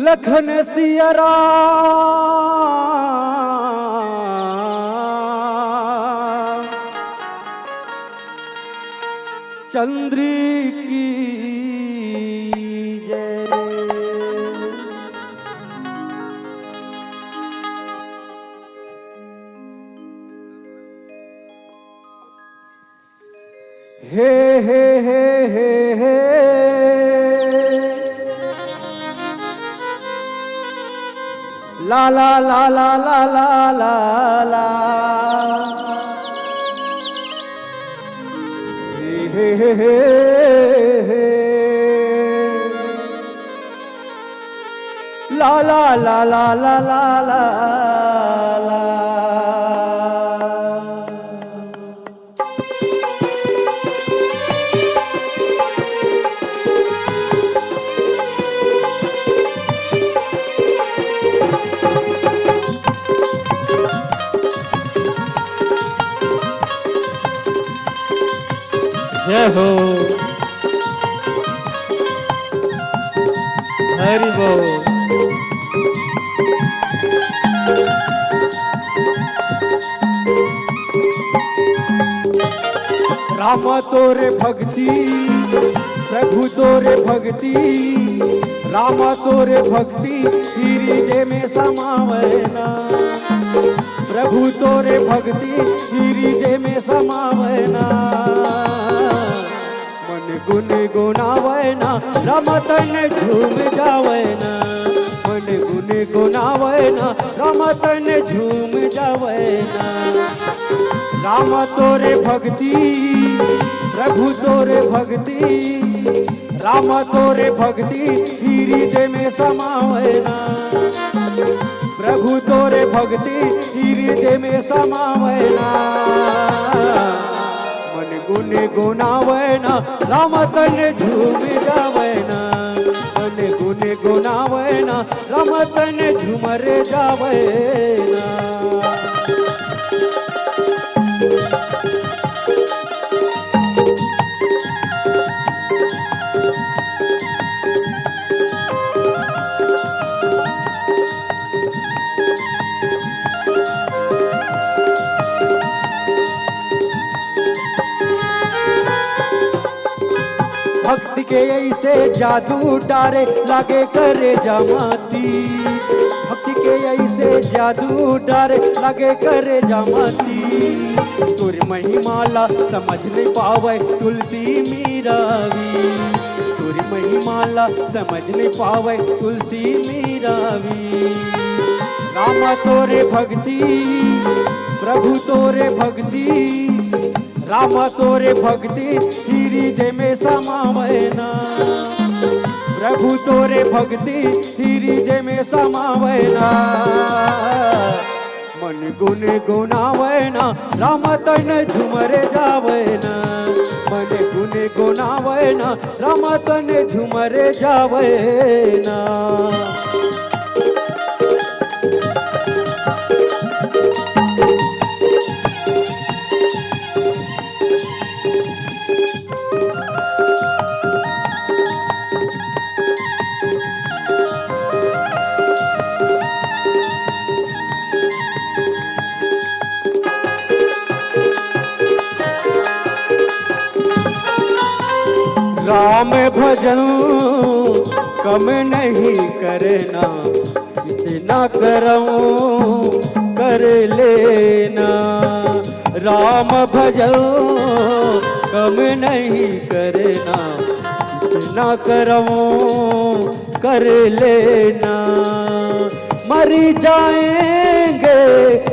लखन सिया राम चंद्र की जय। हे हे हे हे हे। ला ला ला ला ला ला ला। हे हे हे हे हे। ला ला ला ला ला ला ला ला। जय हो। हरि बोल। राम तोरे भक्ति, प्रभु तोरे भक्ति, राम तोरे भक्ति, हृदय में समावैना। प्रभु तोरे भक्ति, हृदय में समावैना। मन गुनगुनावैना, राम तन झूम जावैना। मन गुनगुनावैना, राम तन झूम जावैना। राम तोरे भक्ति, प्रभु तोरे भक्ति, राम तोरे भक्ति, हृदय में समावैना। प्रभु तोरे भक्ति, हृदय में समावैना। मन गुनगुनावैना, राम तन झूम जावैना। मन गुनगुनावैना, राम तन झूमर जावैना। भक्ति के ऐसे जादू डारे, लागे करे जमाती। भक्ति के ऐसे जादू डारे, लागे करे जमाती। तोर महिमा ला समझ नहीं पावे तुलसी मीरा भी। तोर महिमा ला समझ नहीं पावे तुलसी मीरा भी। रामा तोरे भक्ति, प्रभु तोरे भक्ति, रामा तोरे भक्ति, हिरिदे में समावे ना। प्रभु तोरे भक्ति, हिरिदे में समावे ना। मन गुन गुनावे ना, रामा तन झुमरे जावे ना। मन गुन गुनावे ना, रामा तन झुमरे जावे ना। राम भजन कम नहीं करना, इतना करम कर लेना। राम भजन कम नहीं करना, इतना करम कर लेना। मर जाएंगे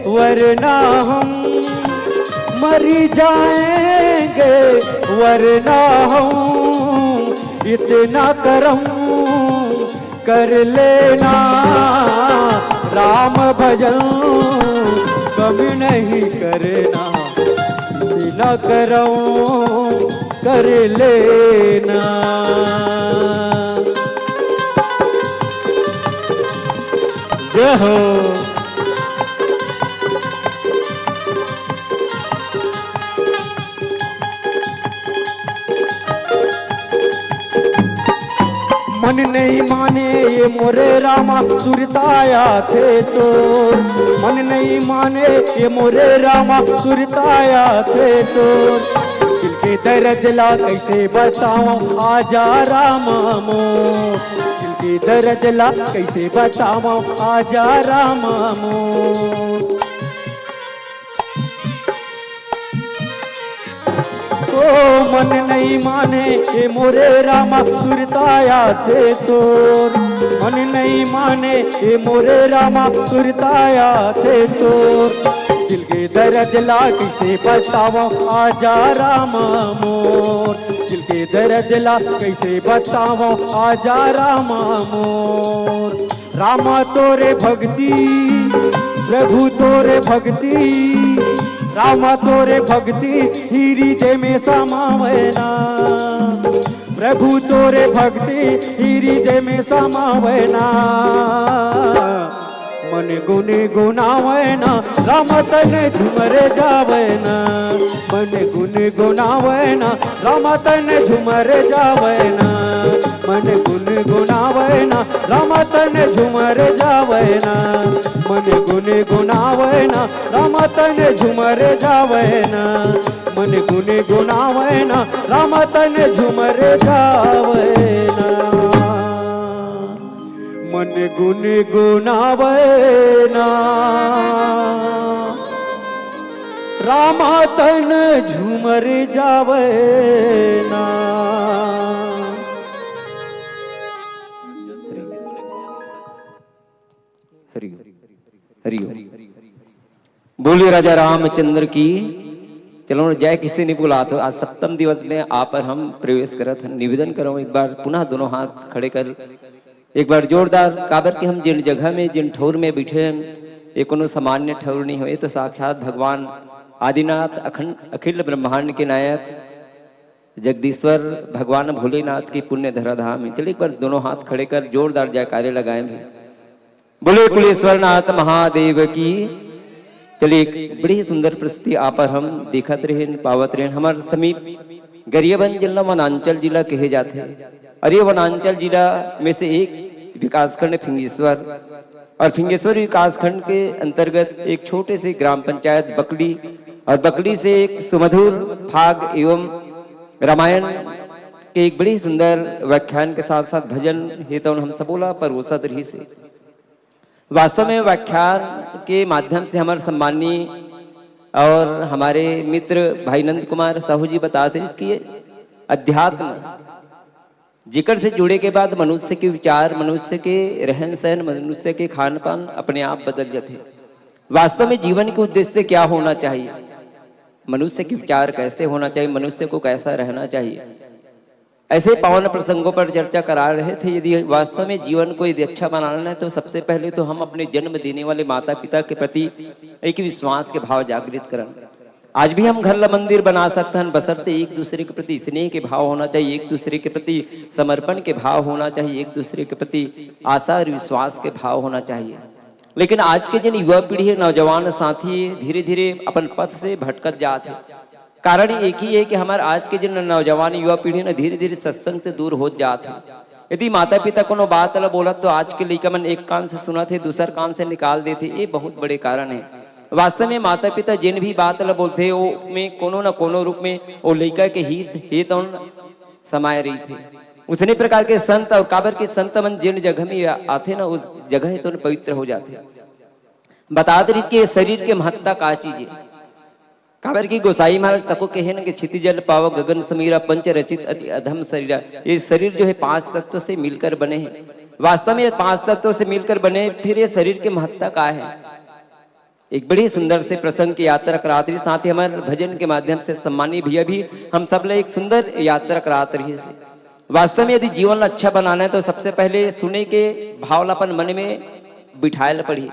वरना हम, मर जाएंगे वरना हम, इतना करम कर लेना। राम भजन कम नहीं करना, इतना करम कर लेना। जय हो। मन नहीं माने ये मोरे रामा, सुरताया थे तो। मन नहीं माने ये मोरे रामा, सुरताया थे तो। दिल के दर्द ला कैसे बताऊं, आजा रामा मोर। दिल के दर्द ला कैसे बताऊं, आजा रामा मोर। ओ मन नहीं माने ये मोरे रामा, सुरताया थे तोर। मन नहीं माने ये मोरे रामा, सुरताया थे तोर। दिल के दर्द ला कैसे बतावं, आजा रामा मोर। दिल के दर्द ला कैसे बतावं, आजा रामा मोर। रामा तोरे भक्ति, प्रभु तोरे भक्ति, रामा तोरे भक्ति, हिरिदे में समावे ना। प्रभु तोरे भक्ति, हिरिदे में समावे ना। मन गुन गुनावे ना, रामा तन झुमरे जावे ना। मन गुन गुनावे ना, रामा तन झुमरे जावे ना। मन गुन गुनावे ना, रामा तन झुमरे जावे ना। मन गुन गुनावे ना, रामा तन झुमरे जावे ना। मन गुन गुनावे ना, रामा तन झुमरे जावे ना। मन गुन गुनावे ना, रामा तन झुमर जावे ना। हरि ओम। हरि ओम। बोलिए राजा रामचंद्र की। चलो, जय किसे नहीं बुलात हो। आज सप्तम दिवस में आप और हम प्रवेश करत हन। निवेदन करो एक बार पुनः दोनों हाथ खड़े कर, एक बार जोरदार, काबर कि हम जिन जगह में, जिन ठौर में बैठे हैं, ये कोनो सामान्य ठौर नहीं होए, तो साक्षात भगवान आदिनाथ, अखंड, अखिल ब्रह्मांड के नायक जगदीश्वर भगवान भोलेनाथ की पुण्य धरा धाम है। चलिए एक बार दोनों हाथ खड़े कर जोरदार जयकारे लगाएं भी। बोले कुलेश्वरनाथ महादेव की। चलिए, एक बड़ी ही सुंदर प्रस्तुति आप और हम देखत रहेन, पावत रहेन। हमारे समीप गरियाबंद जिला, वनांचल जिला कहे जाते हैं, और ये वनांचल जिला में से एक विकासखंड फिंगेश्वर, और फिंगेश्वर विकासखंड के अंतर्गत एक छोटे से ग्राम पंचायत बकली, और बकली से एक सुमधुर फाग एवं रामायण के एक बड़ी सुंदर व्याख्यान के साथ साथ भजन हे तौन हम सबोला परोसत रहिस हे। वास्तव में व्याख्यान के माध्यम से हमारे सम्माननीय और हमारे मित्र भाई नंद कुमार साहू जी बताते रहिस कि अध्यात्म जेकर से जुड़े के बाद मनुष्य के विचार, मनुष्य के रहन सहन, मनुष्य के खान पान अपने आप बदल जाते। वास्तव में जीवन के उद्देश्य क्या होना चाहिए? मनुष्य के विचार कैसे होना चाहिए? मनुष्य को कैसा रहना चाहिए? ऐसे पावन प्रसंगों पर चर्चा करा रहे थे। यदि वास्तव में जीवन को यदि अच्छा बनाना है, तो सबसे पहले तो हम अपने जन्म देने वाले माता पिता के प्रति एक विश्वास के भाव जागृत करन। आज भी हम घर ला मंदिर बना सकथन, बशर्ते एक दूसरे के प्रति स्नेह के भाव होना चाहिए, एक दूसरे के प्रति समर्पण के भाव होना चाहिए, एक दूसरे के प्रति आशा और विश्वास के भाव होना चाहिए। लेकिन आज के जिन युवा पीढ़ी है, नौजवान साथी धीरे धीरे अपन पथ से भटकत जात है। कारण एक ही है कि हमार आज के जिन नौजवान युवा पीढ़ी न धीरे धीरे सत्संग से दूर होत जात है। यदि माता पिता कोनो बात ला बोलत, तो आज के लइका मन एक कान से सुनत हे, दूसर कान से निकाल देथे। ये बहुत बड़े कारण है। वास्तव में माता पिता जिन भी बात ला बोलथे, ओ में कोनो न कोनो रूप में ओ लइका के हित, हित अउ समाय रहिथे। उसने प्रकार के संत, और काबर के संत मन जिन जगह में आ-, आथे ना, उस जगह तो पवित्र हो जाथे। बतात रहित के शरीर के महत्ता का चीज है। काबर कि गोसाई महाराज तको कहे न कि "क्षिति जल पाव गगन समीरा, पंच रचित अति अधम शरीरा।" ये शरीर जो है, पांच तत्व से मिलकर बने हैं। वास्तव में ये पांच तत्व से मिलकर बने, फिर ये शरीर की महत्ता का है? एक बड़ी सुंदर से प्रसंग की यात्रा करात रही, साथ ही हमारे भजन के माध्यम से सम्मानी भैया भी हम सब ले एक सुंदर यात्रा करात रही से। वास्तव में यदि जीवन ला अच्छा बनाना है, तो सबसे पहले सुने के भाव ला अपन मन में बिठाए ला पड़ही।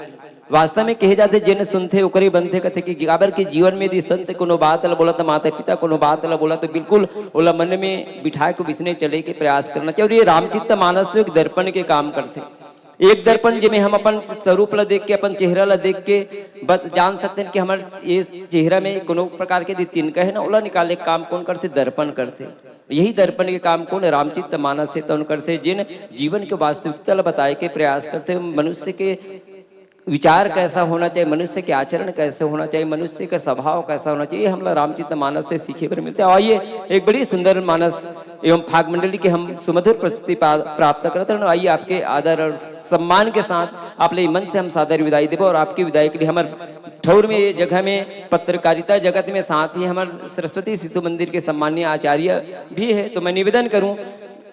वास्तव में कहे जाथे, "जेन सुनथे ओकरे बनथे," कथे कि काबर के जीवन में यदि संत कोनो बात ला बोला, तो माता पिता कोनो बात ला बोला, तो बिल्कुल ओला मन में बिठाए के बिसने चले के प्रयास करना चाहिए। और ये रामचित्त मानस तो एक दर्पण के काम करथे। एक दर्पण, जेमे हम अपन स्वरूप ला देख के, अपन चेहरा ला देख के बत-, जान सकते हैं कि हमारे ये चेहरा में कोनो प्रकार के यदि तिनका है ना, ओला निकाले के काम कौन करथे? दर्पण करथे। यही दर्पण के काम कौन? रामचित्त मानस से तौन करथे, जिन जीवन के वास्तविकता ला बताए के प्रयास करथे। मनुष्य के विचार कैसा होना चाहिए, मनुष्य के आचरण कैसे होना चाहिए, मनुष्य का स्वभाव कैसा होना चाहिए, ये हमला रामचित्त मानस से सीखे बर मिलथे। आइए, एक बड़ी सुंदर मानस एवं फाग मंडली के हम सुमधुर प्रस्तुति पा-, प्राप्त करत हन। आइए, आपके आदर और सम्मान के साथ आप ले मन से हम सादर विदाई देबो और आपकी विदाई के लिए हमर ठौर में, ये जगह में, पत्रकारिता जगत में, साथ ही हमर सरस्वती शिशु मंदिर के सम्माननीय आचार्य भी है, तो मैं निवेदन करूं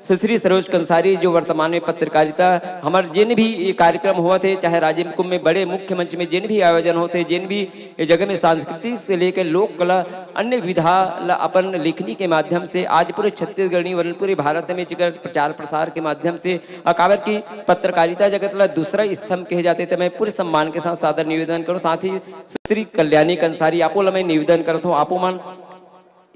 सुश्री सरोज कंसारी, जो वर्तमान में पत्रकारिता, हमर जिन भी ये कार्यक्रम होवत हे, चाहे राजिम कुंभ में बड़े मुख्य मंच में जिन भी आयोजन होत हे, जिन भी ये जगह में संस्कृति से लेकर लोक कला, अन्य विधा ला अपन लेखनी के माध्यम से आज पूरे छत्तीसगढ़ नहीं, वरन पूरे भारत में जेकर प्रचार प्रसार के माध्यम से, और काबर की पत्रकारिता जगत ला दूसरा स्तंभ कहे जाथे, तो मैं पूरे सम्मान के साथ सादर निवेदन करूँ। साथ ही सुश्री कल्याणी कंसारी, आपो ला मैं निवेदन करत हूँ, आपो मन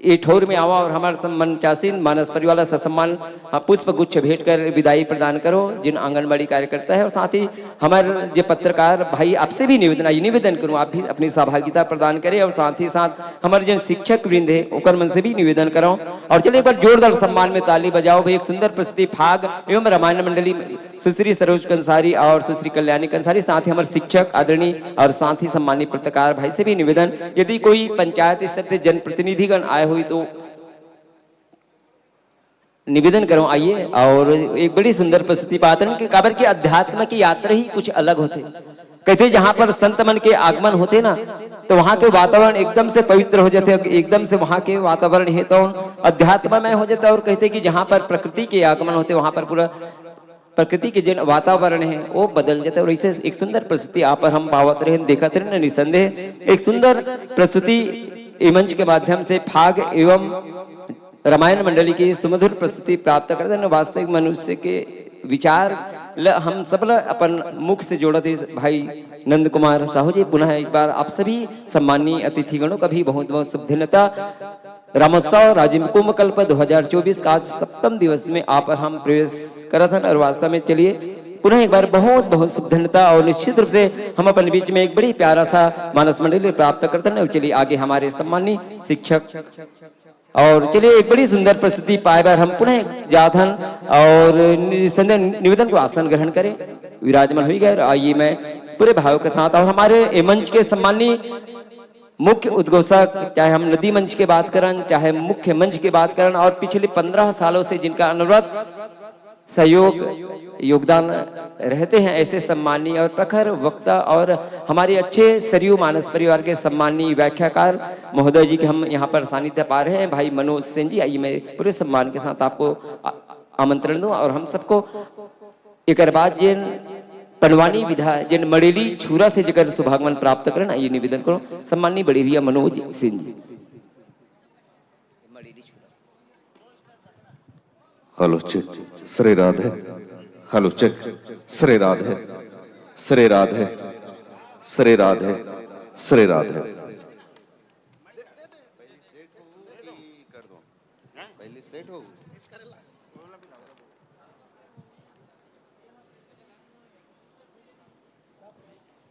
ए ठौर में आवा और हमारे सम-, मंचासीन मानस परिवार ला ससम्मान, हाँ, पुष्प गुच्छ भेंट कर विदाई प्रदान करो, जिन आंगनबाड़ी कार्यकर्ता है, और साथ ही हमारे जो पत्रकार भाई, आपसे भी निवेदन, ये निवेदन करूँ, आप भी अपनी सहभागिता प्रदान करें, और साथ ही साथ हमारे जिन शिक्षक वृंद है, ओकर मन से भी निवेदन करो। और चलिए, एक बार जोरदार सम्मान में ताली बजाओ भाई, एक सुंदर प्रस्तुति फाग एवं रामायण मंडली सुश्री सरोज कंसारी और सुश्री कल्याणी कंसारी, साथ ही हमारे शिक्षक आदरणीय और साथ ही सम्मानित पत्रकार भाई से भी निवेदन, यदि कोई पंचायत स्तर से जनप्रतिनिधिगण आए हुए तो निवेदन करो, आइए। और एक बड़ी सुंदर प्रस्तुति पातन के काबर की अध्यात्म की यात्रा ही कुछ अलग होते। कहते जहां पर संत मन के आगमन होते ना, तो वहां के वातावरण एकदम से पवित्र हो जाते, एकदम से वहां के वातावरण है तो अध्यात्ममय हो जाता। और कहते कि जहां पर प्रकृति के आगमन होते, वहां पर पूरा प्रकृति के जिन वातावरण है, वो बदल जाता है। और इसे एक सुंदर प्रस्तुति आप और हम पावत रहे, देखत रहे, निसंदेह एक सुंदर प्रस्तुति ए मंच के माध्यम से फाग एवं रामायण मंडली की सुमधुर प्रस्तुति प्राप्त करते हैं। वास्तविक मनुष्य के विचार ल हम सब ल अपन मुख से जोड़त हे भाई नंद कुमार साहू जी। पुनः एक बार आप सभी सम्माननीय अतिथिगणों का भी बहुत बहुत शुभ धन्यता। रामोत्सव राजिम कुंभ कल्प दो हज़ार चउबीस का आज सप्तम दिवस में आप और हम प्रवेश करत हन और वास्तव में चलिए पुनः एक बार बहुत बहुत शुभ धन्यता और निश्चित रूप से हम अपन बीच में एक बड़ी प्यारा सा मानस मंडली प्राप्त करत हन। और चलिए आगे हमारे सम्माननीय शिक्षक और चलिए एक बड़ी सुंदर प्रस्तुति पाए बर हम पुनः जात हन और निसंदेह निवेदन को आसन ग्रहण करें, विराजमान हुई गए। और आइए मैं पूरे भाव के साथ और हमारे ए मंच के सम्माननीय मुख्य उद्घोषक, चाहे हम नदी मंच के बात करन, चाहे मुख्य मंच के बात करन, और पिछले पन्द्रह सालों से जिनका अनवरत सहयोग, योगदान रहते हैं, ऐसे सम्माननीय और प्रखर वक्ता और हमारे अच्छे सरयू मानस परिवार के सम्माननीय व्याख्याकार महोदय जी के हम यहाँ पर सानिध्य पा रहे हैं, भाई मनोज सेन जी। आइए, मैं पूरे सम्मान के साथ आपको आ-, आमंत्रण दूं और हम सबको एकर बाद जेन पंडवानी विधा, जेन मड़ेली छुरा से जेकर सौभाग्य मन प्राप्त करन, ये निवेदन करो, सम्माननीय बड़े भैया Manoj Singh ji. Hello cheque, Shri Radhe. Hello cheque, Shri Radhe, Shri Radhe, Shri Radhe, Shri Radhe.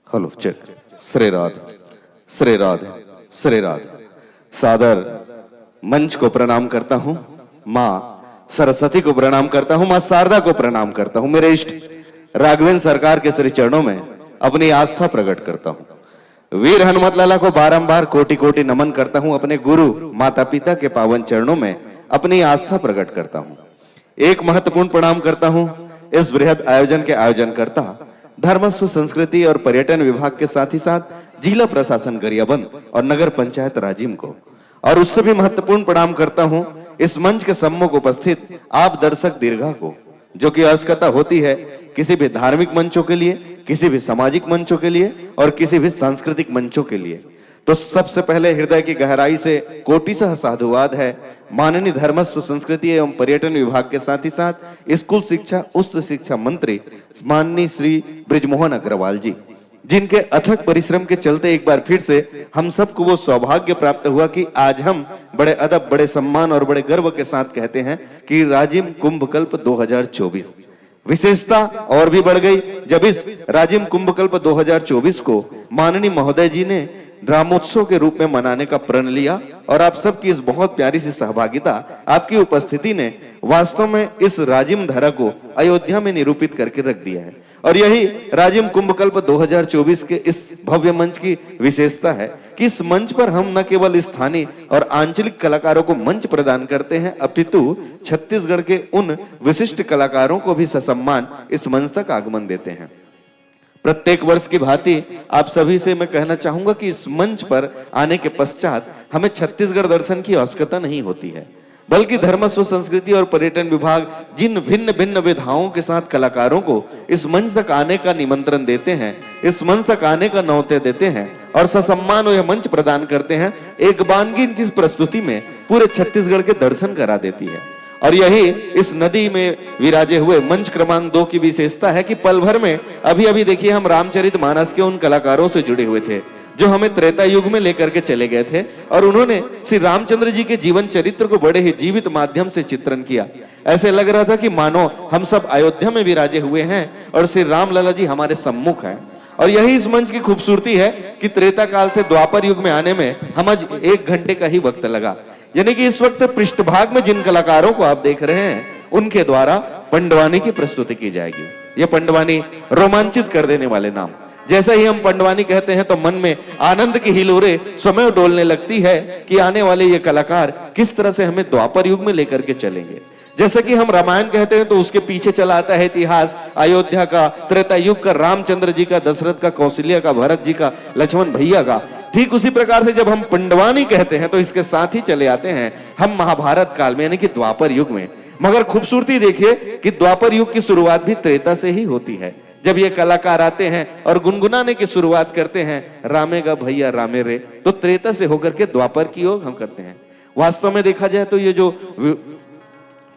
Hello cheque, Shri Radhe, Shri Radhe, Shri राधे। सादर मंच को प्रणाम करता हूँ, माँ सरस्वती को प्रणाम करता हूँ, माँ शारदा को प्रणाम करता हूँ। मेरे इष्ट राघवेंद्र सरकार के श्री चरणों में अपनी आस्था प्रकट करता हूँ। वीर हनुमत लाला को बारंबार कोटि कोटि नमन करता हूँ। अपने गुरु माता पिता के पावन चरणों में अपनी आस्था प्रकट करता हूँ। एक महत्वपूर्ण प्रणाम करता हूँ इस बृहद आयोजन के आयोजनकर्ता धर्मस्व संस्कृति और पर्यटन विभाग के साथ ही साथ जिला प्रशासन गरियाबंद और नगर पंचायत राजिम को। और उससे भी महत्वपूर्ण प्रणाम करता हूँ इस मंच के सम्मुख उपस्थित आप दर्शक दीर्घा को, जो कि आवश्यकता होती है किसी भी धार्मिक मंचों के लिए, किसी भी सामाजिक मंचों के लिए और किसी भी सांस्कृतिक मंचों के लिए। तो सबसे पहले हृदय की गहराई से कोटिशः साधुवाद है माननीय धर्मस्व संस्कृति एवं पर्यटन विभाग के साथ ही साथ स्कूल शिक्षा उच्च शिक्षा मंत्री माननीय श्री बृजमोहन अग्रवाल जी, जिनके अथक परिश्रम के चलते एक बार फिर से हम सबको वो सौभाग्य प्राप्त हुआ कि आज हम बड़े अदब, बड़े सम्मान और बड़े गर्व के साथ कहते हैं कि राजिम कुंभकल्प दो हज़ार चौबीस विशेषता और भी बढ़ गई जब इस राजिम कुंभकल्प दो हज़ार चौबीस को माननीय महोदय जी ने रामोत्सव के रूप में मनाने का प्रण लिया और आप सबकी इस बहुत प्यारी सी सहभागिता, आपकी उपस्थिति ने वास्तव में इस राजिम धरा को अयोध्या में निरूपित करके रख दिया है। और यही राजिम कुंभकल्प दो हज़ार चौबीस के इस भव्य मंच की विशेषता है कि इस मंच पर हम न केवल स्थानीय और आंचलिक कलाकारों को मंच प्रदान करते हैं, अपितु छत्तीसगढ़ के उन विशिष्ट कलाकारों को भी ससम्मान इस मंच तक आगमन देते हैं। प्रत्येक वर्ष की भांति आप सभी से मैं कहना चाहूंगा कि इस मंच पर आने के पश्चात हमें छत्तीसगढ़ दर्शन की आवश्यकता नहीं होती है, बल्कि धर्मस्व संस्कृति और पर्यटन विभाग जिन भिन्न भिन्न विधाओं के साथ कलाकारों को इस मंच तक आने का निमंत्रण देते हैं, इस मंच तक आने का न्योता देते हैं और ससम्मान यह मंच प्रदान करते हैं, एक बानगी इनकी इस प्रस्तुति में पूरे छत्तीसगढ़ के दर्शन करा देती है। और यही इस नदी में विराजे हुए मंच क्रमांक दो की विशेषता है कि पल भर में, अभी अभी देखिए, हम रामचरित मानस के उन कलाकारों से जुड़े हुए थे जो हमें त्रेता युग में लेकर के चले गए थे और उन्होंने श्री रामचंद्र जी के जीवन चरित्र को बड़े ही जीवित माध्यम से चित्रण किया। ऐसे लग रहा था कि मानो हम सब अयोध्या में विराजे हुए हैं और श्री रामलला जी हमारे सम्मुख हैं। और यही इस मंच की खूबसूरती है कि त्रेता काल से द्वापर युग में आने में हम आज एक घंटे का ही वक्त लगा। यानी कि इस वक्त पृष्ठभाग में जिन कलाकारों को आप देख रहे हैं, उनके द्वारा पंडवानी की प्रस्तुति की जाएगी। ये पंडवानी रोमांचित कर देने वाले नाम। जैसे ही हम पंडवानी कहते हैं तो मन में आनंद की हिलोरे स्वयं डोलने लगती है कि आने वाले ये कलाकार किस तरह से हमें द्वापर युग में लेकर के चलेंगे। जैसे कि हम रामायण कहते हैं तो उसके पीछे चला आता है इतिहास, अयोध्या का, त्रेता युग का, रामचंद्र जी का, दशरथ का, कौशल्या का, भरत जी का, लक्ष्मण भैया का। ठीक उसी प्रकार से जब हम पंडवानी कहते हैं तो इसके साथ ही चले आते हैं हम महाभारत काल में, यानी कि द्वापर युग में। मगर खूबसूरती देखिए कि द्वापर युग की शुरुआत भी त्रेता से ही होती है। जब ये कलाकार आते हैं और गुनगुनाने की शुरुआत करते हैं, "रामे गा भैया रामे रे", तो त्रेता से होकर के द्वापर की ओर हम करते हैं। वास्तव में देखा जाए तो ये जो वि-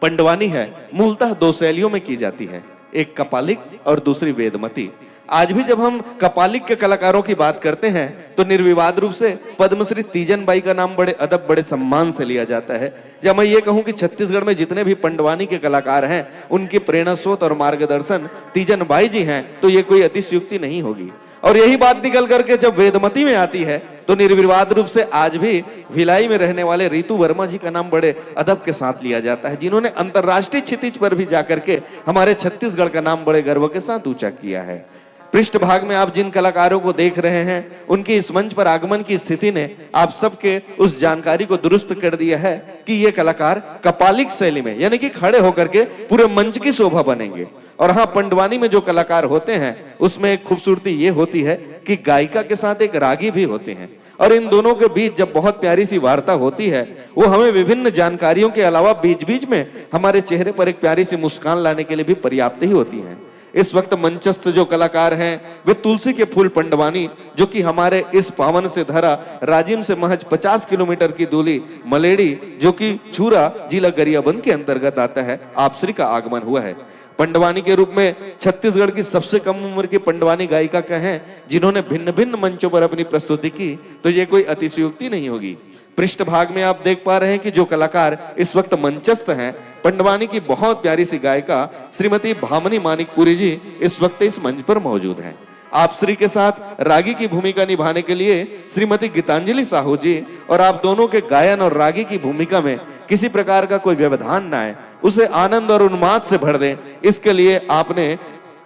पंडवानी है, मूलतः दो शैलियों में की जाती है, एक कपालिक और दूसरी वेदमती। आज भी जब हम कपालिक के कलाकारों की बात करते हैं तो निर्विवाद रूप से पद्मश्री तीजन बाई का नाम बड़े अदब, बड़े सम्मान से लिया जाता है। या मैं ये कहूं कि छत्तीसगढ़ में जितने भी पंडवानी के कलाकार हैं, उनकी प्रेरणा स्रोत और मार्गदर्शन तीजन बाई जी हैं, तो ये कोई अतिशयोक्ति नहीं होगी। और यही बात निकल करके जब वेदमती में आती है तो निर्विवाद रूप से आज भी भिलाई में रहने वाले रितु वर्मा जी का नाम बड़े अदब के साथ लिया जाता है, जिन्होंने अंतर्राष्ट्रीय क्षितिज पर भी जाकर के हमारे छत्तीसगढ़ का नाम बड़े गर्व के साथ ऊंचा किया है। पृष्ठभाग में आप जिन कलाकारों को देख रहे हैं, उनके इस मंच पर आगमन की स्थिति ने आप सबके उस जानकारी को दुरुस्त कर दिया है कि ये कलाकार कपालिक शैली में, यानी कि खड़े होकर के पूरे मंच की शोभा बनेंगे। और हाँ, पंडवानी में जो कलाकार होते हैं, उसमें एक खूबसूरती ये होती है कि गायिका के साथ एक रागी भी होते हैं, और इन दोनों के बीच जब बहुत प्यारी सी वार्ता होती है, वो हमें विभिन्न जानकारियों के अलावा बीच बीच में हमारे चेहरे पर एक प्यारी सी मुस्कान लाने के लिए भी पर्याप्त ही होती है। इस वक्त मंचस्थ जो कलाकार हैं, वे तुलसी के फूल पंडवानी, जो कि हमारे इस पावन से धरा राजिम से महज पचास किलोमीटर की दूरी मलेड़ी, जो कि छूरा, जिला गरियाबंद के अंतर्गत आता है, आप श्री का आगमन हुआ है। पंडवानी के रूप में छत्तीसगढ़ की सबसे कम उम्र की पंडवानी गायिका कहें, जिन्होंने भिन्न भिन्न मंचों पर अपनी प्रस्तुति की, तो ये कोई अतिशयोक्ति नहीं होगी। पृष्ठभाग में आप देख पा रहे हैं कि जो कलाकार इस वक्त मंचस्थ हैं, पंडवानी की बहुत प्यारी सी गायिका श्रीमती भामनी मानिकपुरी जी इस वक्त इस मंच पर मौजूद हैं। आप श्री के साथ रागी की भूमिका निभाने के लिए श्रीमती गीतांजलि साहू जी, और आप दोनों के गायन और रागी की भूमिका में किसी प्रकार का कोई व्यवधान ना आए, उसे आनंद और उन्माद से भर दें, इसके लिए आपने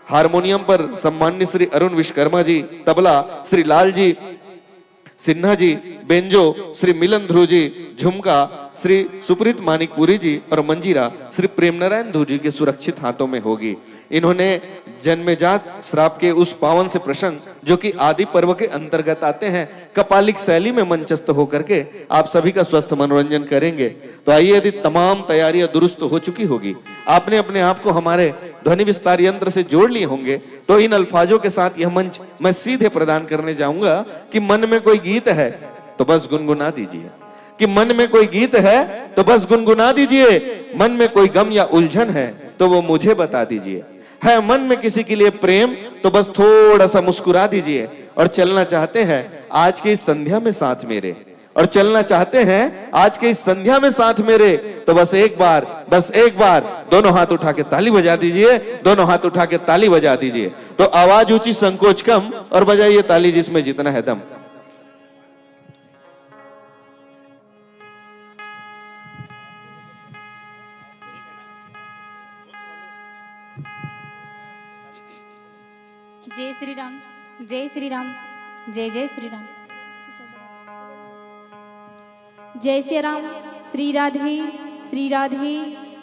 हारमोनियम पर सम्माननीय श्री अरुण विश्वकर्मा जी, तबला श्री लाल जी सिन्हा जी, बेंजो श्री मिलन ध्रुव जी, झुमका श्री सुप्रीत मानिकपुरी जी और मंजीरा श्री प्रेमनारायण ध्रुव जी के सुरक्षित हाथों में होगी। इन्होंने जन्मजात श्राप के उस पावन से प्रसंग, जो कि आदि पर्व के अंतर्गत आते हैं, कपालिक शैली में मंचस्थ होकर के आप सभी का स्वस्थ मनोरंजन करेंगे। तो आइए, यदि तमाम तैयारियां दुरुस्त हो चुकी होगी, आपने अपने आप को हमारे ध्वनि विस्तार यंत्र से जोड़ लिए होंगे, तो इन अल्फाजों के साथ यह मंच मैं सीधे प्रदान करने जाऊंगा कि मन में कोई गीत है तो बस गुनगुना दीजिए, कि मन में कोई गीत है तो बस गुनगुना दीजिए, मन में कोई गम या उलझन है तो वो मुझे बता दीजिए, है मन में किसी के लिए प्रेम तो बस थोड़ा सा मुस्कुरा दीजिए, और चलना चाहते हैं आज की इस संध्या में साथ मेरे, और चलना चाहते हैं आज के इस संध्या में साथ मेरे, तो बस एक बार, बस एक बार दोनों हाथ उठा के ताली बजा दीजिए, दोनों हाथ उठा के ताली बजा दीजिए। तो आवाज ऊंची, संकोच कम, और बजाइए ताली जिसमें जितना है दम। जय श्री राम, जय श्री राम, जय जय श्री राम। जय सिया राम। श्री राधे, श्री राधे।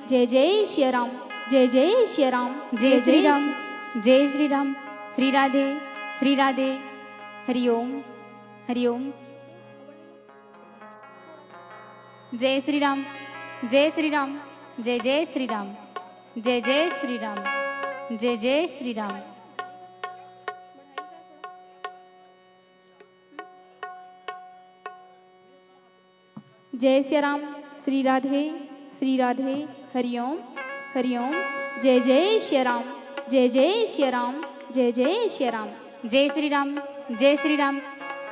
जय जय सिया राम, जय जय सिया राम। जय श्री राम, जय श्री राम। श्री राधे, श्री राधे। हरिओम, हरिओम। जय श्री राम, जय श्री राम, जय जय श्री राम, जय जय श्री राम, जय जय श्री राम। जय सिया राम। श्री राधे, श्री राधे। हरिओम, हरिओम। जय जय सिया राम, जय जय सिया राम, जय जय सिया राम। जय श्री राम, जय श्री राम।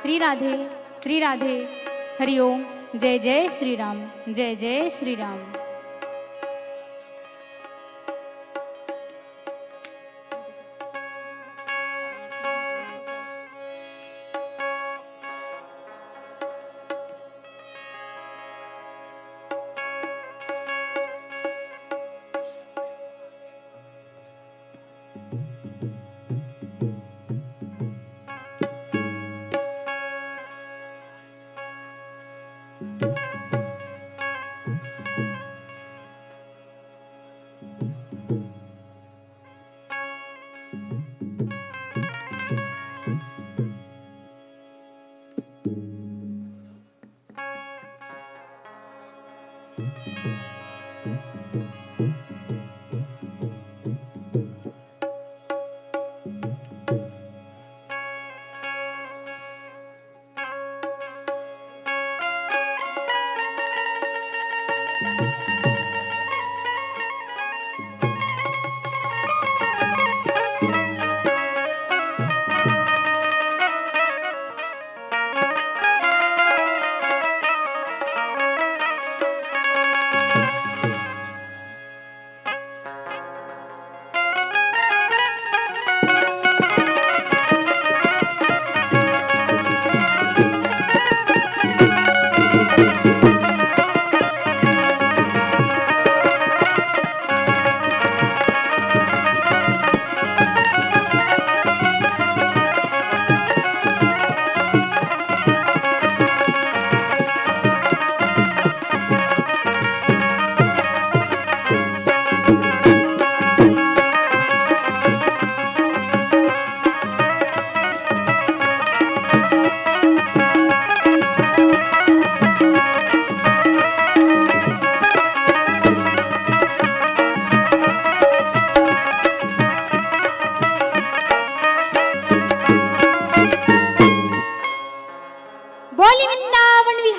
श्री राधे, श्री राधे। हरिओम। जय जय श्री राम, जय जय श्री राम।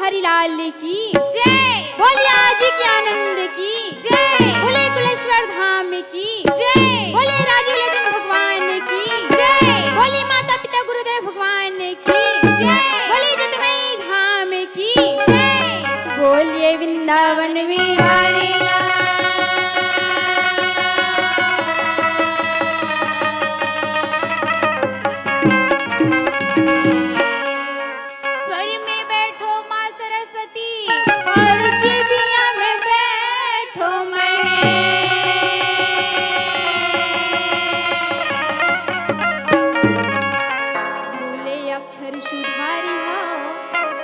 हरिलाल की जय। बोलिए आजी के आनंद की जय। बोलिए कुलेश्वर धाम की जय। बोलिए राजीव लोचन भगवान की जय। बोलिए माता पिता गुरुदेव भगवान की जय। बोलिए जतमई धाम की जय। बोलिए वृंदावन बिहारी लाल। स्वर में बैठो माँ सरस्वती। और जीविया में बैठो महेश। बोले अक्षर सुधारी हो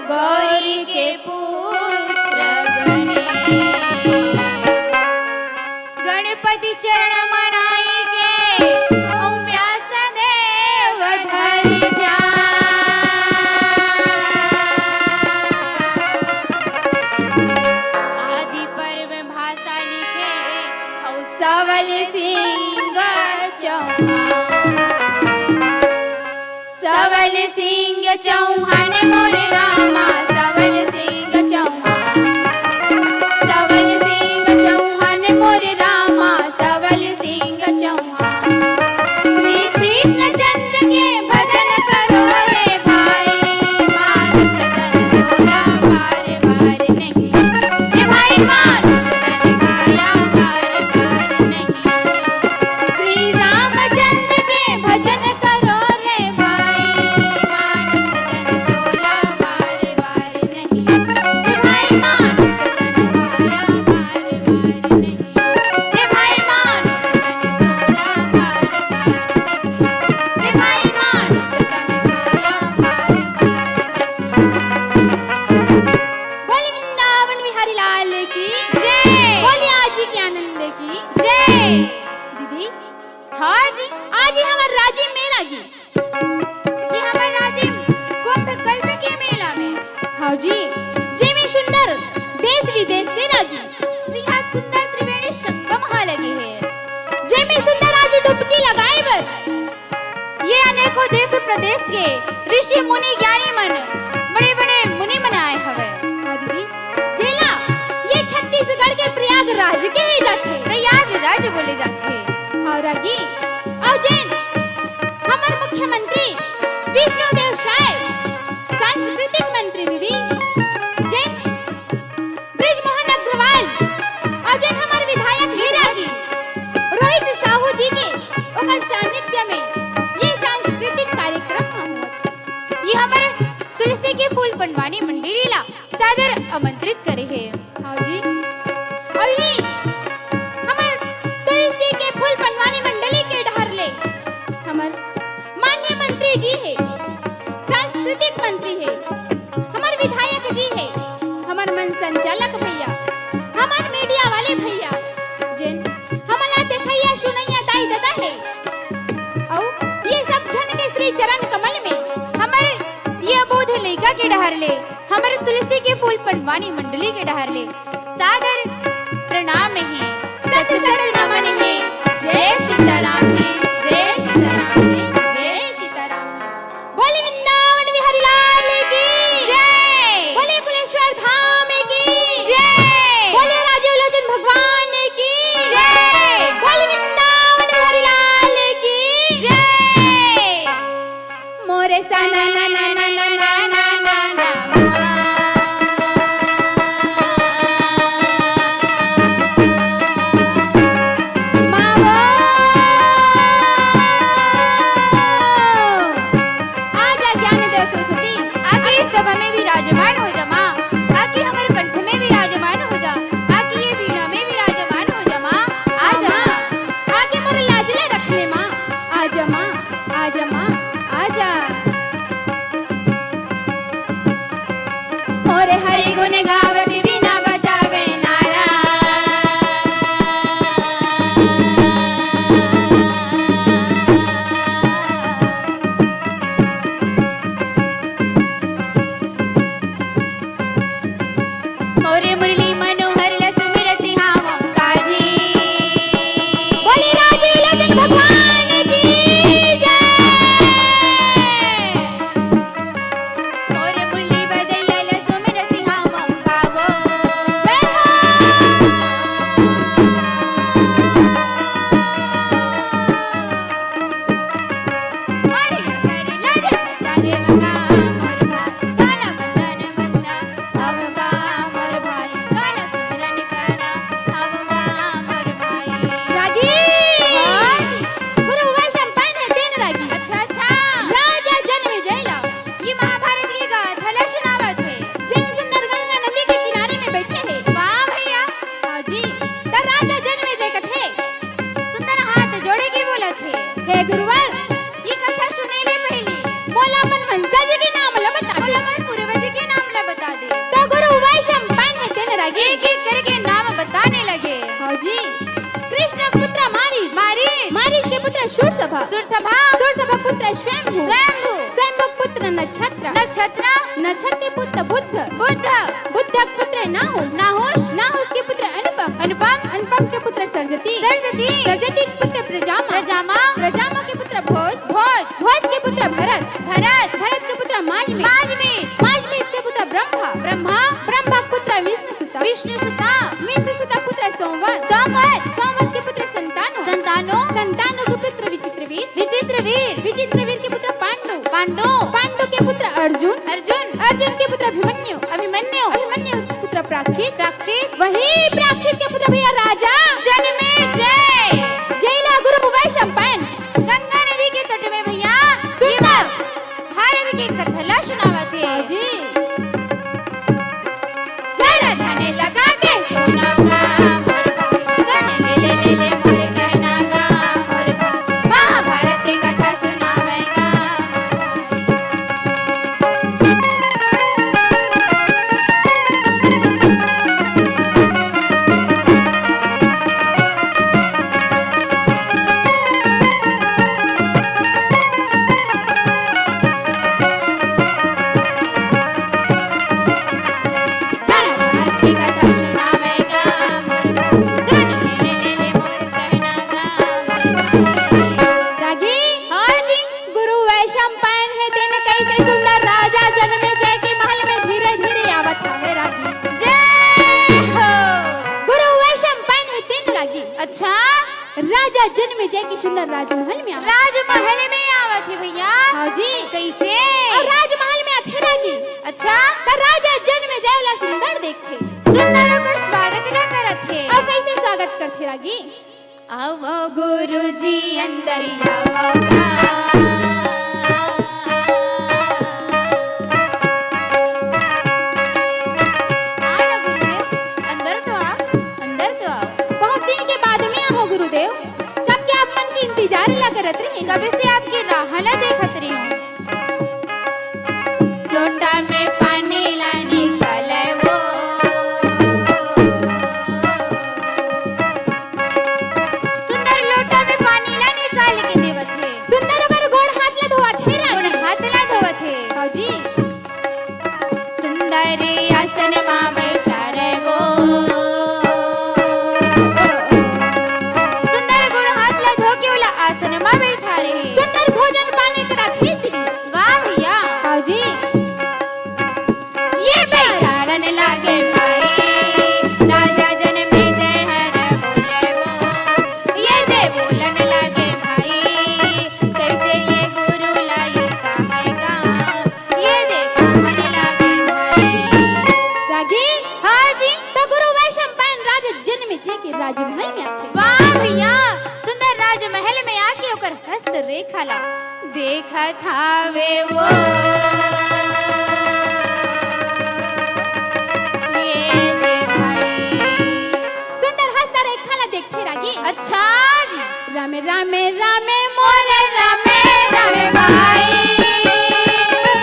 गौरी के पुत्र गणेश। गणपति चरण मनाई के अउ व्यास देव धरि ध्यान। आदि पर्व भाषा लिखे अउ सवल सिंह चौहान। सवल सिंह चौहान मोर रामा, सवल सिंह चौहान, सवल सिंह चौहान मोर रामा, सवल सिंह चौहान। श्री कृष्ण चंद्र के भजन करो रे भाई, मानुष तन तोला बार बार नहीं। हे भाई, मानुष तन काया बार बार नहीं। श्री रामचंद्र के भजन करो रे भाई, मानुष तन तोला बार बार नहीं। हे भाई, मानुष तन तोला बार बार नहीं। हे भाई, मानुष तन तोला बार बार नहीं। हे भाई, मानुष तन तोला बार बार नहीं। बोली वृंदावन बिहारी लाल की जय। बोली आजी के आनंद की जय। दीदी, हाँ जी। आज ही हमर राजिम में रागी। ये हमर राजिम कुंभ कल्प के मेला में। हाँ जी, जेमे सुंदर देश विदेश से रागी। जी हाँ, सुंदर त्रिवेणी संगम हा लगे हे। जेमे सुंदर आज डुबकी लगाए बर ये अनेकों देश प्रदेश के ऋषि मुनि ज्ञानी मन, बड़े-बड़े मुनि मन आए हवय। हाँ दीदी, जेला ये छत्तीसगढ़ के प्रयागराज कहे जाथे। प्रयागराज बोले जाथे। हाँ रागी, अउ जेन हमर मुख्यमंत्री विष्णुदेव साय, सांस्कृतिक मंत्री दीदी, जेन बृजमोहन अग्रवाल अउ जेन हमर विधायक हे रागी रोहित साहू जी के ओकर सानिध्य में ये सांस्कृतिक कार्यक्रम ह होवत हे। ये हमर तुलसी के फूल पंडवानी मंडली ला सादर आमंत्रित करे हे। हाँ जी, अउ ये हमर तुलसी के फूल पंडवानी मंडली के डहर ले हमर माननीय मंत्री जी हे, सांस्कृतिक मंत्री हे, हमर विधायक जी हे, हमर मंच संचालक भैया, हमर मीडिया वाले भैया, जेन हमला देखइया सुनइया दाई ददा हे, अउ ये सब झन के श्री चरण कमल में हमर ये अबोध लइका के डहर ले हमर तुलसी के फूल पंडवानी मंडली के डहर ले सादर प्रणाम हे, सत सत नमन हे। जय सीताराम हे, जय सीताराम हे, जय सीताराम हे। बोले वृंदावन बिहारी लाल की जय। बोले कुलेश्वर धाम की जय। बोले राजीव लोचन भगवान की जय। बोले वृंदावन बिहारी लाल की जय। मोरे सना ना ना ना ना ना ना ना ना। मावो। आजा ज्ञान दे सरस्वती। आके इस सभा में विराजमान हो जा माँ। आके हमर कंठ में विराजमान हो जा। आके ये वीणा में विराजमान हो जा माँ। आजा माँ। आके मोर लाज ले रख ले माँ। आजा माँ। आजा माँ, आजा। मोरे हरि गुण गावत वीणा बजावे नारा। मोरे मुरली मनोहर ल सुमिरत हावं काजी। बोले राजीव लोचन भगवान की जय। मोरे मुरली बजैया ल सुमिरत हावं सूर सभा। सूर सभा। सूर सभा पुत्र स्वयंभू। स्वयंभू। स्वयंभू पुत्र नक्षत्र। नक्षत्र। नक्षत्र के पुत्र बुद्ध। बुद्ध। बुद्ध के पुत्र नाहुष। नाहुष। नाहुष के पुत्र अनुपम। अनुपम। अनुपम के पुत्र सर्जती। सर्जती। सर्जती के पुत्र प्रजामा। प्रजामा। प्रजामा के पुत्र भोज। भोज। भोज के पुत्र भरत। भरत। भरत के पुत्र माजमी। माजमी। माजमी के पुत्र ब्रह्मा। ब्रह्मा। ब्रह्मा के पुत्र विष्णु सुता। विष्णु सुता। विष्णु सुता पुत्र सोमवत। सोमवत। सोमवत के पुत्र संतानु। संतानु। संतानु के पुत्र विचित्रवीर। विचित्रवीर। विचित्रवीर के पुत्र पांडु। पांडु। पांडु के पुत्र अर्जुन। अर्जुन। अर्जुन के पुत्र अभिमन्यु। अभिमन्यु। अभिमन्यु के पुत्र प्राक्षित। प्राक्षित। वही प्राक्षित के पुत्र भैया राजा जनमेजय। जय ला गुरु वैशंपायन। गंगा नदी के तट में भैया सुंदर भारत के कथा ला सुनावत हे। हाँ जी। जरा धने लगा के सुनागा मोर भाई, धने ले ले ले ले मोर गहना गा मोर भाई, महाभारत के कथा सुनावेगा। रागी, हाँ जी। गुरु वैशंपायन हे, तेन कइसे सुंदर राजा जनमेजय के महल में धीरे धीरे आवत हवे रागी। जय हो। गुरु वैशंपायन हे तेन रागी। अच्छा। राजा जनमेजय के सुंदर राजमहल में आवत। राजमहल में आवत हे भैया। हाँ जी। कइसे? अउ राजमहल में आथे रागी। अच्छा। त राजा जनमेजय ओला सुंदर देखथे। सुंदर ओकर स्वागत ला करत हे। अउ कइसे स्वागत करथे रागी? आवो गुरुजी अंदर आवो गा। आ ना गुरुदेव, अंदर तो आ, अंदर तो आ। बहुत दिन के बाद में आहो गुरुदेव, कब के आप मन के इंतजार ला करत रहे। कब से आपके राह ला देखत रहे हूँ। लोटा में पानी ला निकाले वो। सुंदर लोटा में पानी ला निकाल के देवत हे। सुंदर ओकर गोड़ हाथ ला धोवत हे रानी। गोड़ हाथ ला धोवत हे। हाँ जी। सुंदर आसन मा बैठा रहे वो। सुंदर गोड़ हाथ ला धो के ओला आसन मा बैठा रहे। सुंदर भोजन पानी करा खींच दी। वाह भैया। हाँ जी। ये बैठारन लागे भाई, राजा जनमेजय हर बोले वो। ये दे बोलन लागे भाई, कैसे ये गुरु लाई कहेगा। ये दे कहन लागे भाई। रागी? हाँ जी। तो गुरु वैशंपायन राजा जनमेजय के राजमहल में आथे। वाह भैया, सुंदर राजमहल में आके ओकर हस्त रेखा ला देखत हावे वो। ये दे भाई। सुंदर हस्त रेखा ला देखथे रागी। अच्छा जी। रामे, रामे, रामे मोरे रामे, रामे भाई।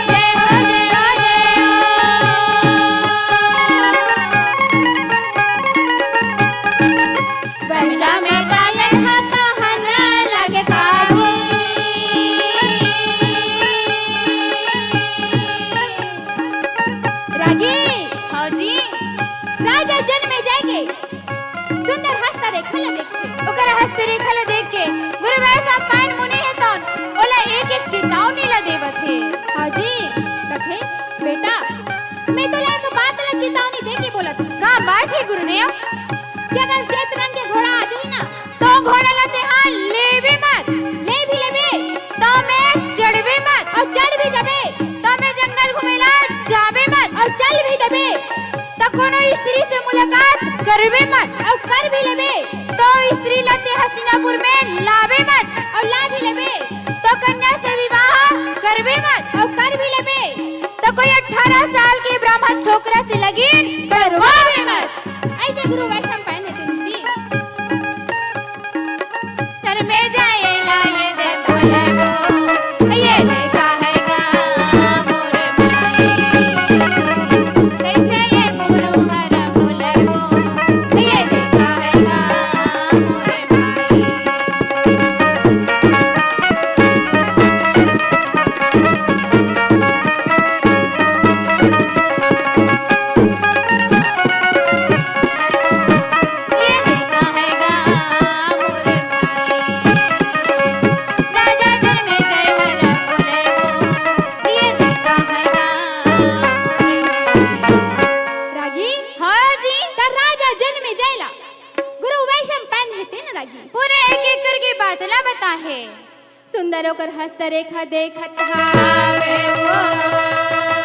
जय हो, जय हो, जय हो। बंदा में डालन हा कहन लगे काजी। रागी। हाँ जी। राजा जनमेजय के सुंदर हस्तरेखा ला देख के। ओकर हस्तरेखा ला देख के गुरु वैशंपायन मुनि हे तौन ओला एक एक चेतावनी ला देवत हे। हाँ जी। कथे, बेटा, मैं तोला एक बात ला चेतावनी दे के बोलत हूँ। का बात हे गुरुदेव? कि अगर श्वेत रंग के घोड़ा आ जाही ना, तो घोड़ा ला तेहा लेबे मत। ले भी लेबे। तो में चढ़बे मत। अउ चढ़ भी जाबे। तो में जंगल घूमे ला जाबे मत। अउ चल भी देबे। तो कोनो स्त्री से मुलाकात करबे मत। अउ कर भी लेबे। तो स्त्री ला ते हस्तिनापुर में लाबे मत। अउ ला भी लेबे। तो कन्या से विवाह करबे मत। अउ कर भी लेबे। तो कोई अठारह साल के ब्राह्मण छोकरा से लगिन करवाबे मत। ऐसे गुरु वैशंपायन हे तेन दिन। तर में जाए ला ये दे बोले वो, ये दे काहे गा मोर भाई। कैसे ये गुरु हरा बोले वो, ये दे काहे गा मोर भाई। हे। सुंदर ओकर हस्तरेखा देखत हावे वो।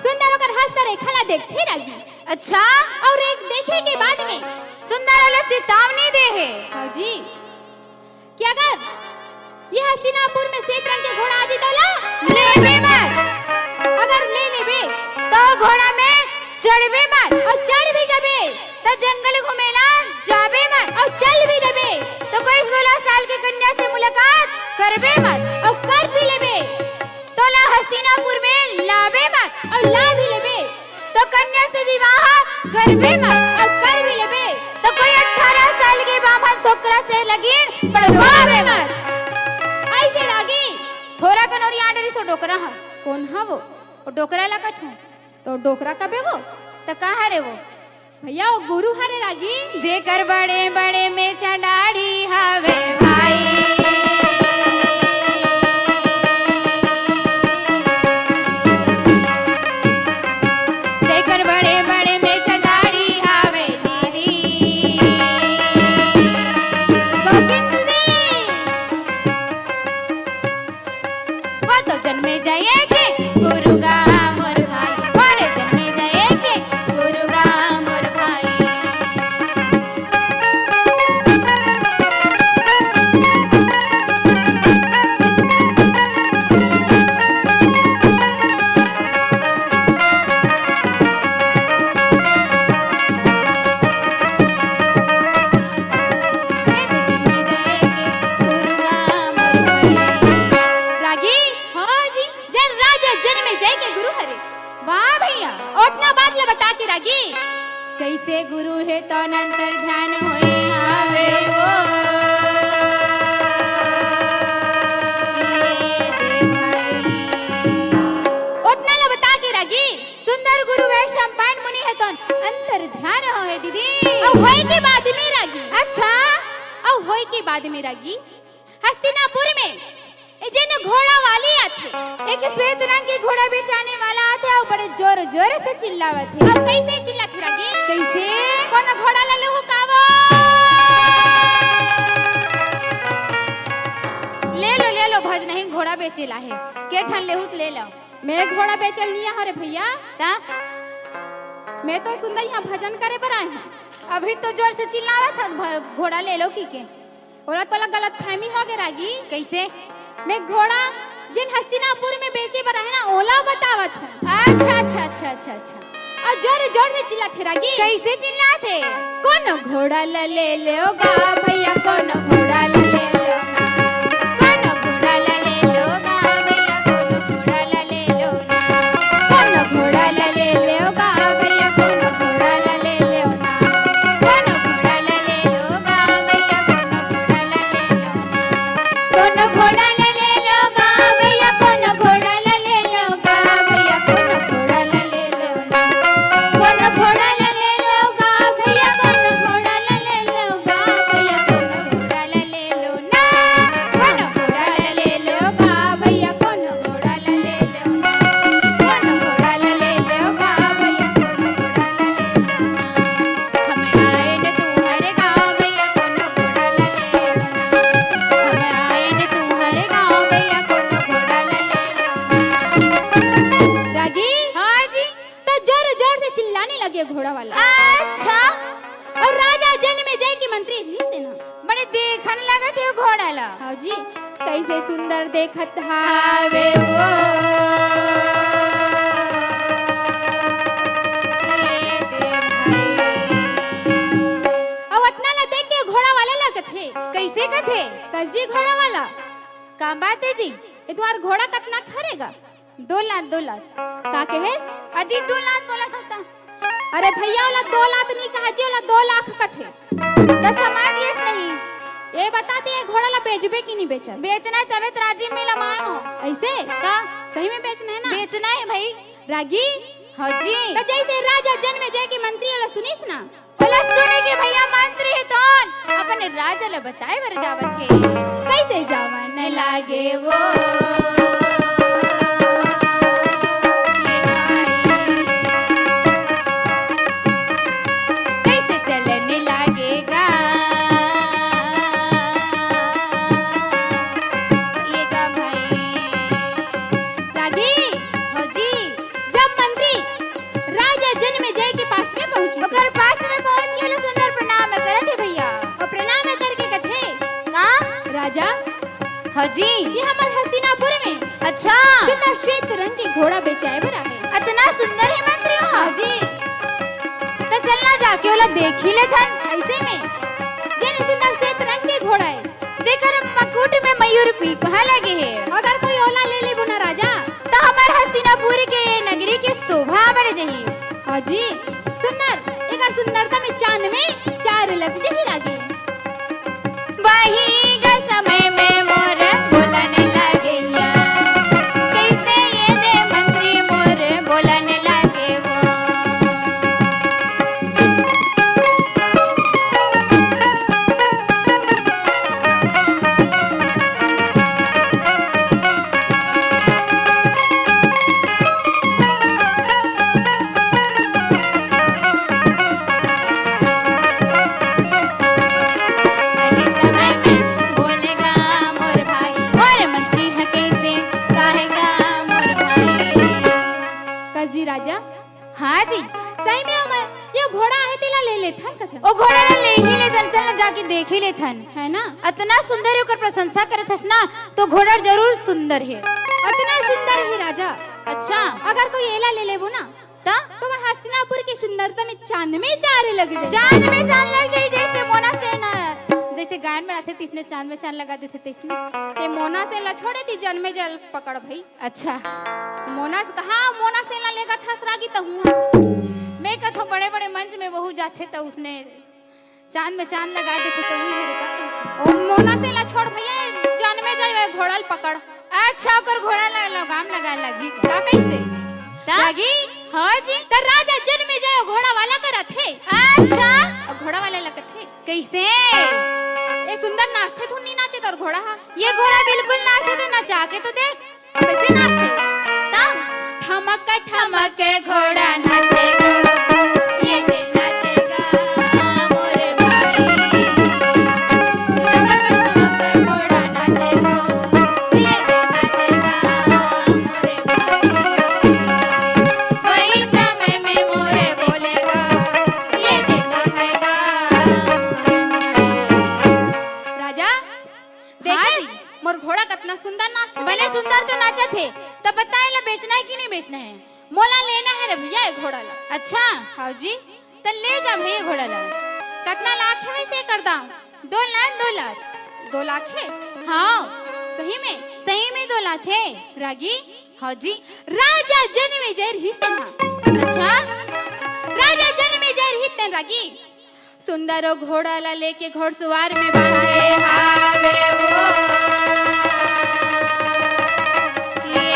सुंदर ओकर हस्तरेखा ला देखथे रागी। अच्छा। अउ एक देखे के बाद में सुंदर ओला चेतावनी दे हे। हाँ जी। कि अगर ये हस्तिनापुर में श्वेत रंग के घोड़ा आ जी त ओला लेबे मत। अगर ले लेबे त घोड़ा में चढ़बे मत। अउ चढ़ भी जाबे त जंगल घूमे ला जाबे मत। अउ चल भी देबे त कोई सोलह साल के कन्या से मुलाकात करबे मत। अउ कर भी लेबे त ओला हस्तिनापुर में लाबे मत। अउ ला भी लेबे त कन्या से विवाह करबे मत। अउ कर भी लेबे त कोई अठारह साल के बाभन छोकरा से लगिन पड़वाबे मत। अइसे रागी। थोरा कन ओरिया डरिस ओ डोकरा ह। कोन ह वो? ओ डोकरा ला कथों। त डोकरा कबे वो? त का हरे वो? भइया, ओ गुरु हरे रागी। जेकर बड़े बड़े मेछा दाढ़ी हावे भाई। जेकर बड़े बड़े मेछा दाढ़ी हावे दीदी। गोविंद जी। वो तो जन्मे जाए के गुरु गा मोर भाई, वो रे जन्मे जाए के गुरु गा मोर भाई। रागी। हाँ जी। जन राजा जनमेजय के गुरु हरे। वाह भइया। ओतना बात ला बता के रागी। कइसे गुरु हे तौन अंतर ध्यान होए हावे वो। ये दे भाई। ओतना ला बता के रागी। सुंदर गुरु वैशंपायन मुनि हे तौन अंतर ध्यान होए दीदी। अउ होए के बाद में रागी। अच्छा। अउ होए के बाद में रागी। हस्तिनापुर में ए जेन घोड़ा वाली आथे। एक श्वेत रंग के घोड़ा बेचाने वाला आथे अउ बड़े जोर जोर से चिल्लावत हे। अउ कइसे चिल्लाथे रागी? कइसे? कोनो घोड़ा ला लेहू का वो? ले लो, ले लो, भजनहीन घोड़ा बेचे ला हे। के ठन लेहू त ले लो। मैं घोड़ा बेचल नइ आए हंव रे भइया। त? मैं तो सुंदर इहाँ भजन करे बर आए हंव। अभी तो जोर से चिल्लावत हस, भ-, घोड़ा ले लो कहिके। ओला तोला गलतफहमी होगे रागी। कइसे? मैं घोड़ा जेन हस्तिनापुर में बेचे बर आहे ना, ओला बतावत हंव। अच्छा, अच्छा, अच्छा, अच्छा, अच्छा। अउ जोर जोर से चिल्लाथे रागी। कइसे चिल्लाथे? कोनो घोड़ा ला ले लेव गा भइया, कोनो घोड़ा ला ले लेव। कोनो घोड़ा ला ले लेव गा भइया, कोनो घोड़ा ला ले लेव ना। कोनो घोड़ा ला ले लेव गा भइया, कोनो घोड़ा ला ले लेव ना। कोनो घोड़ा ला ले लेव गा भइया, कोनो घोड़ा ला ले लेव ना। कोनो घोड़ा ला ले लेव गा भइया, कोनो घोड़ा ला ले लेव गा भइया, कोनो घोड़ा ला ले लेव ना। कोनो घोड़ा ला ले लेव गा भइया, कोनो घोड़ा ला ले लेव गा भइया, कोनो घोड़ा ला ले लेव ना। कोनो घोड़ा ला ले लेव गा भइया, कोनो घोड़ा ला ले लेव ना। कोनो घोड़ा ला ले लेव गा भइया, कोनो घोड़ा ला ले लेव ना। हम आएन तुम्हर गाँव भइया, कोनो घोड़ा ला ले लेव ना। हम आएन तुम्हर गाँव भइया, कोनो घोड़ा ला ले लेव ना। रागी? हाँ जी। त जोर जोर से चिल्लाने लगे घोड़ा वाला। अच्छा। अउ राजा जनमेजय के मंत्री रहिस तेन ह। बड़े देखन लगत हे घोड़ा ला। हाँ जी, कइसे सुंदर देखत हावे वो। अउ अतना ला देख के घोड़ा वाला ला कथे। कइसे कथे? कस जी घोड़ा वाला। का बात हे जी? ए तुम्हर घोड़ा कतना खरे गा? दो लात, दो लात। का कहेस? अजी, दो लात बोलत हों त। अरे भइया, ओला दो लात नइ कहा जी, ओला दो लाख कथे। त समझ गेस नहीं। ए बता दे, ए घोड़ा ला बेचबे कि नइ बेचस? बेचना हे तभे त राजिम मेला म आए हों। अइसे? का? सही में बेचना हे ना? बेचना हे भई। रागी? हाँ जी। त जइसे राजा जनमेजय के मंत्री ओला सुनिस ना, ओला सुने के भइया मंत्री हे तोन अपन राजा ल बताए बर जावत हे। कइसे जावन लागे वो? कइसे चलन हाँ जी। ये हमर हस्तिनापुर में अच्छा। सुंदर श्वेत रंग के घोड़ा बेचाए बर आहे। अतना सुंदर हे मंत्री हो। हाँ जी। त चलना जाके ओला देख ही लेथन। अइसे में जेन सुंदर श्वेत रंग के घोड़ा हे। जेकर मकुट में मयूर पीपहा लगे हे। अगर कोई ओला ले लेबो ना राजा। त हमर हस्तिनापुर के नगरी के शोभा बढ़ जही। हाँ जी। सुंदर, एकर सुंदरता में चांद में चार लग जही रागी। वही ग समय में मोर बोलन लगे या। कइसे ये दे मंत्री मोर बोलन लगे वो। कस जी राजा। हाँ जी। सही में ओमन ये घोड़ा आहे तेला ले लेथन कथन। ओ घोड़ा ला ले ही लेथन, चल ना जाके देख ही लेथन। है ना? अतना सुंदर हे, ओकर प्रशंसा करत हस ना, तो घोड़ा जरूर सुंदर हे। अतना सुंदर हे राजा। अच्छा। अगर कोई एला ले लेबो ना, त? तो मैं हस्तिनापुर की सुंदरता में चांद में चार लग जाए। चांद में चांद लग जाए, जैसे मोना से ना, जैसे गायन में आथे, तिसने चांद में चांद लगा देथे, तिसने। ते मोना से ला छोड़े, ती जन्मे जल पकड़ भाई। अच्छा। मोना से कहा, मोना से ला लेगा थस रागी तहूँ। मैं कथो बड़े बड़े मंच में बहू जाथे त उसने चांद में चांद लगा देथे त उही हरे का। ओ मोना से ला छोड़ भैया, जन्मे जाए घोड़ा ल पकड़। अच्छा, ओकर घोड़ा ला लगाम लगा लगी। का कैसे? ता? लगी? हाँ जी। त राजा जन्मे जाए घोड़ा वाला करा थे। अच्छा। अउ घोड़ा वाला ला कथे। कैसे? ए सुंदर नाचथे धुन नहीं नाचे तोर घोड़ा हा। ये घोड़ा बिल्कुल नाचथे, नचा के तो देख। कैसे नाचथे? ता? ठमक ठमक घोड़ा नाचेगा, ये दे नाचेगा मोरे भाई। ठमक ठमक घोड़ा नाचेगा, ये दे नाचेगा मोरे भाई। वही समय में मोरे बोलेगा, ये दे नाचेगा। राजा, हाँ देखे? जी। मोर घोड़ा कतना सुंदर नाचथे। भले सुंदर तो नाचत हे, त बता एला बेचना हे कि नहीं बेचना हे? मोला लेना हे रे भैया ये घोड़ा ला। अच्छा। हाँ जी। त ले जा भैया घोड़ा ला। कतना लाख हे वैसे कर दाम? दो लाख, दो लाख। दो लाख हे? हाँ। सही में? सही में दो लाख हे। रागी? हाँ जी। राजा जन्मे जय रहिस तेन हा। अच्छा। राजा जन्मे जय रहिस तेन रागी। सुंदर ओ घोड़ा ला लेके घोड़सवार में बहाए हावे वो। ये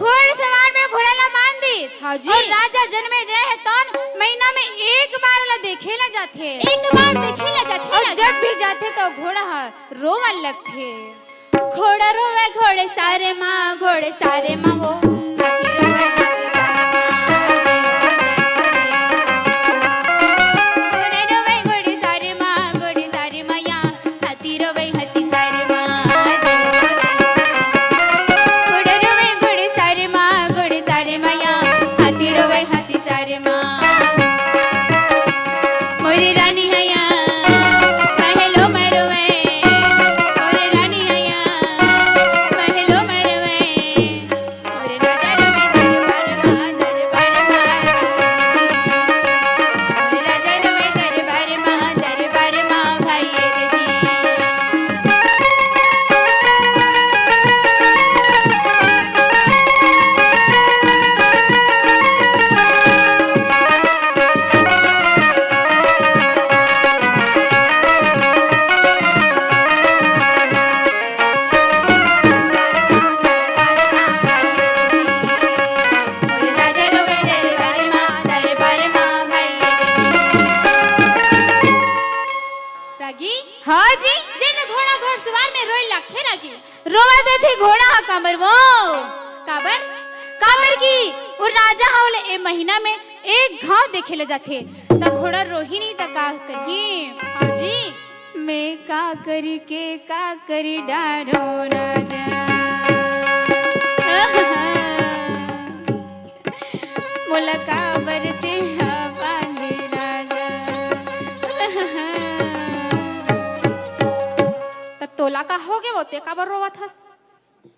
घोड़सवार में घोड़ा ला बांध दिस। हाँ जी। अउ राजा जन्मे जय हे तौन महीना में एक बार ओला देखे ला जाथे। एक बार देखे ला जाथे अउ राजा। जब भी जाथे त घोड़ा ह रोवन लगथे। घोड़ा रोवे घोड़े सारे माँ, घोड़े सारे माँ वो। हाथी रोवे, हाथी सारे माँ। घोड़ा रोवे घोड़े सारे माँ, घोड़े सारे माँ या। हाथी रोवे, हाथी सारे माँ। घोड़ा रोवे घोड़े सारे माँ, घोड़े सारे माँ या। हाथी रोवे, हाथी सारे माँ। मोरी रानी हैया महलो में रोवे, मोरी रानी हैया महलो में रोवे। मोरे राजा रोवे दरबार मा, दरबार मा। मोरे राजा रोवे दरबार मा, दरबार मा भाई रे जी। रागी? हाँ जी। जेन घोड़ा घोड़सवार में रोए लागथे रागी। रोवा देथे घोड़ा हा काबर वो? काबर? काबर कि वो राजा हा ओला ए महीना में एक घाव देखे ले जाथे, त घोड़ा रोही नहीं त का करही? हाँ जी। मैं का करी के का करी डारो राजा। मोला काबर तेहा बांधे राजा। का होगे वो, ते काबर रोवत हस?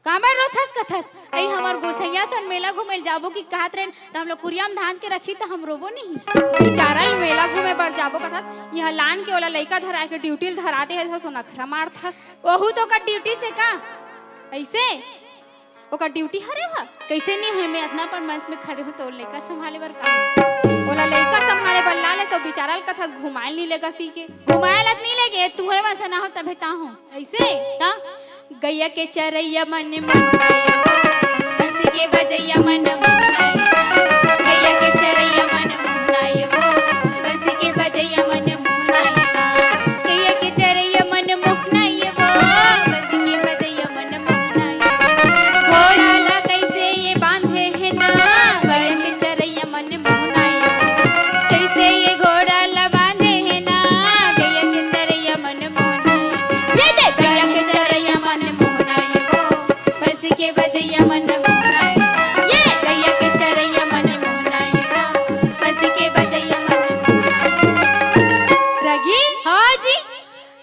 काबर रोथस कथस? अई हमर गोसैया सन मेला घूमे ल जाबो कि कहत रहेन, त हम लोग कुरिया म धांध के रखी, त हम रोबो नहीं। बेचारा ल मेला घूमे बर जाबो कथस, इहाँ लान के ओला लइका धरा के ड्यूटी ल धरा दे हस, ओ नखरा मारथस। ओहू तो ओकर ड्यूटी छे का? अइसे? ओकर ड्यूटी हरे ह? कइसे नहीं होय, मैं अतना पर मंच में खड़े हूँ, तो लइका संभाले बर का? ओला लइका संभाले बर ला ले, सो बेचारा ल कथस घुमाए ल नहीं लेगस ती के। घुमाए ल त नहीं लेगे, तुहरे मन से ना हो तभे ता हो। अइसे? ता? गैया के चरैया मन मोहनाए वो, बंसी के बजैया मन मोहनाए वो। गैया के चरैया मन मोहनाए वो, बंसी के बजैया मन मोहनाए वो। गैया के चरैया मन मोहनाए वो, बंसी के बजैया मन मोहनाए वो। घोड़ा ला कइसे ये बांधे हे ना, गैया के चरैया मन मोहनाए वो। कइसे ये घोड़ा ला बांधे हे ना, गैया के चरैया मन मोहनाए। ये दे गैया के चरैया मन मोहनाए वो, बंसी के बजैया मन मोहनाए। ये गैया के चरैया मन मोहनाए वो, बंसी के बजैया मन मोहनाए। रागी? हाँ जी।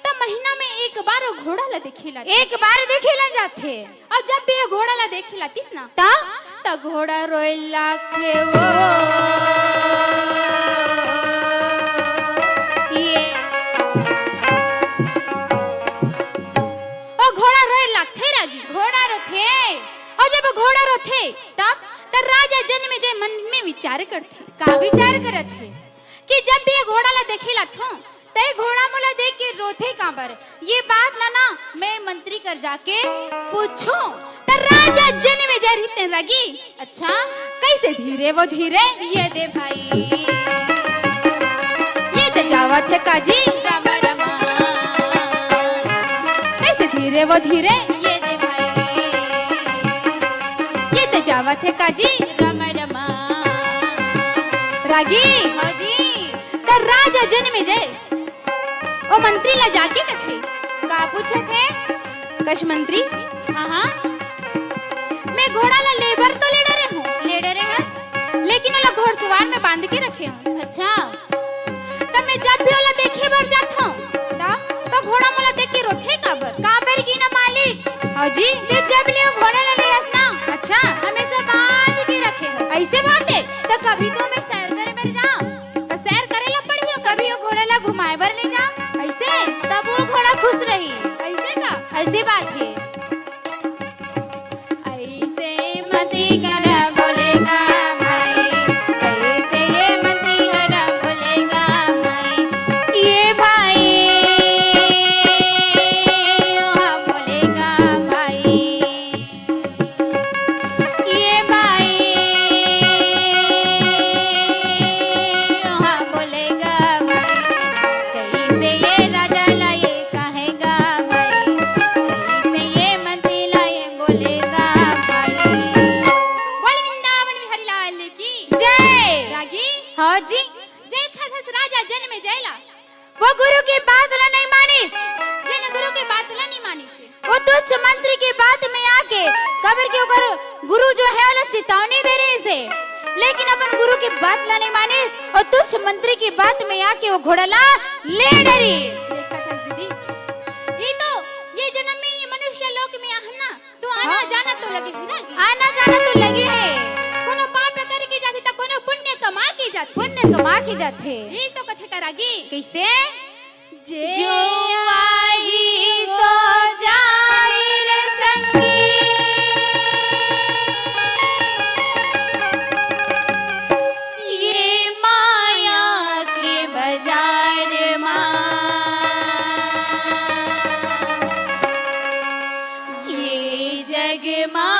त महीना में एक बार ओ घोड़ा ला देखे ला एक बार देखे ला जाथे। अउ जब भी ये घोड़ा ला देखे लातिस ना, ता? त घोड़ा रोए लागथे वो। ये। ओ घोड़ा रोए लागथे रागी। घोड़ा रोथे। अउ जब घोड़ा रोथे, तब? त राजा जनमेजय मन में विचार करथे। का विचार करत हे? कि जब भी ये घोड़ा ला देखे लाथों, त ये घोड़ा मोला देख के रोथे काबर? ये बात ला ना मैं मंत्री कर जाके पूछूं। त राजा जनमेजय रहितेन रागी। अच्छा। कइसे धीरे वो धीरे। ये दे भाई। ये त जावत हे काजी। रामा रामा। कइसे धीरे वो धीरे। ये दे भाई। ये त जावत हे काजी। रामा रामा। रागी। हाँ जी। त राजा जनमेजय ओ मंत्री ला जाके कथे। का पूछत हे? कछ मंत्री। हाँ, हाँ। मैं घोड़ा ला लेबर तो ले डरे हूँ। ले डरे हस? लेकिन ओला घोड़सवार में बांध के रखे हूँ। अच्छा। त मैं जब भी ओला देखे बर जात हूँ, त? त घोड़ा मोला देख के रोथे काबर? काबर की ना मालिक? हाँ जी। ते जब ले ओ घोड़ा ला ले हस ना, अच्छा। हमेशा बांध के रखे हस। अइसे बात हे? त कभी तो मैं सैर करे बर जाऊँ। त सैर करे ला पड़ही ओ कभी। कभी ओ घोड़ा ला घुमाए बर ले जा। अइसे? तब ओ घोड़ा खुश रही। अइसे का? अइसे बात हे। अइसे मती करा बोलेगा भाई, अइसे मती करा बोलेगा भाई। ये भाई, ओ हा बोलेगा भाई। ये भाई, ओ हा बोलेगा भाई, कइसे ये राजा ला ये कहेगा भाई, कइसे ये मंत्री ला ये बोलेगा भाई। बोल वृंदावन बिहारी लाल की जय। रागी। हाँ जी। जय खसस राजा जनमेजय ला। वो गुरु के बात ला नहीं मानिस। जेन गुरु के बात ला नहीं मानिस हे। वो तुच्छ मंत्री के बात में आके, काबर के ओकर गुरु जो हे, ओला चेतावनी दे रहिस हे, लेकिन अपन गुरु के बात ला नहीं मानिस, अउ तुच्छ मंत्री के बात में आके वो घोड़ा ला ले डरिस। देखत हस दीदी, ये तो, ये जन्म में ये मनुष्य लोक में आहन ना, तो आना हाँ। जाना तो लगे ही ना। आना जाना तो लगे हे। कोनो पाप करके जाथे त कोनो पुण्य कमा के जाथे। पुण्य कमा के जाथे। ये तो कथे करागी। कइसे? जे जो आही सो जाही रे संगी, ये माया के बाजार मा, ये जग मा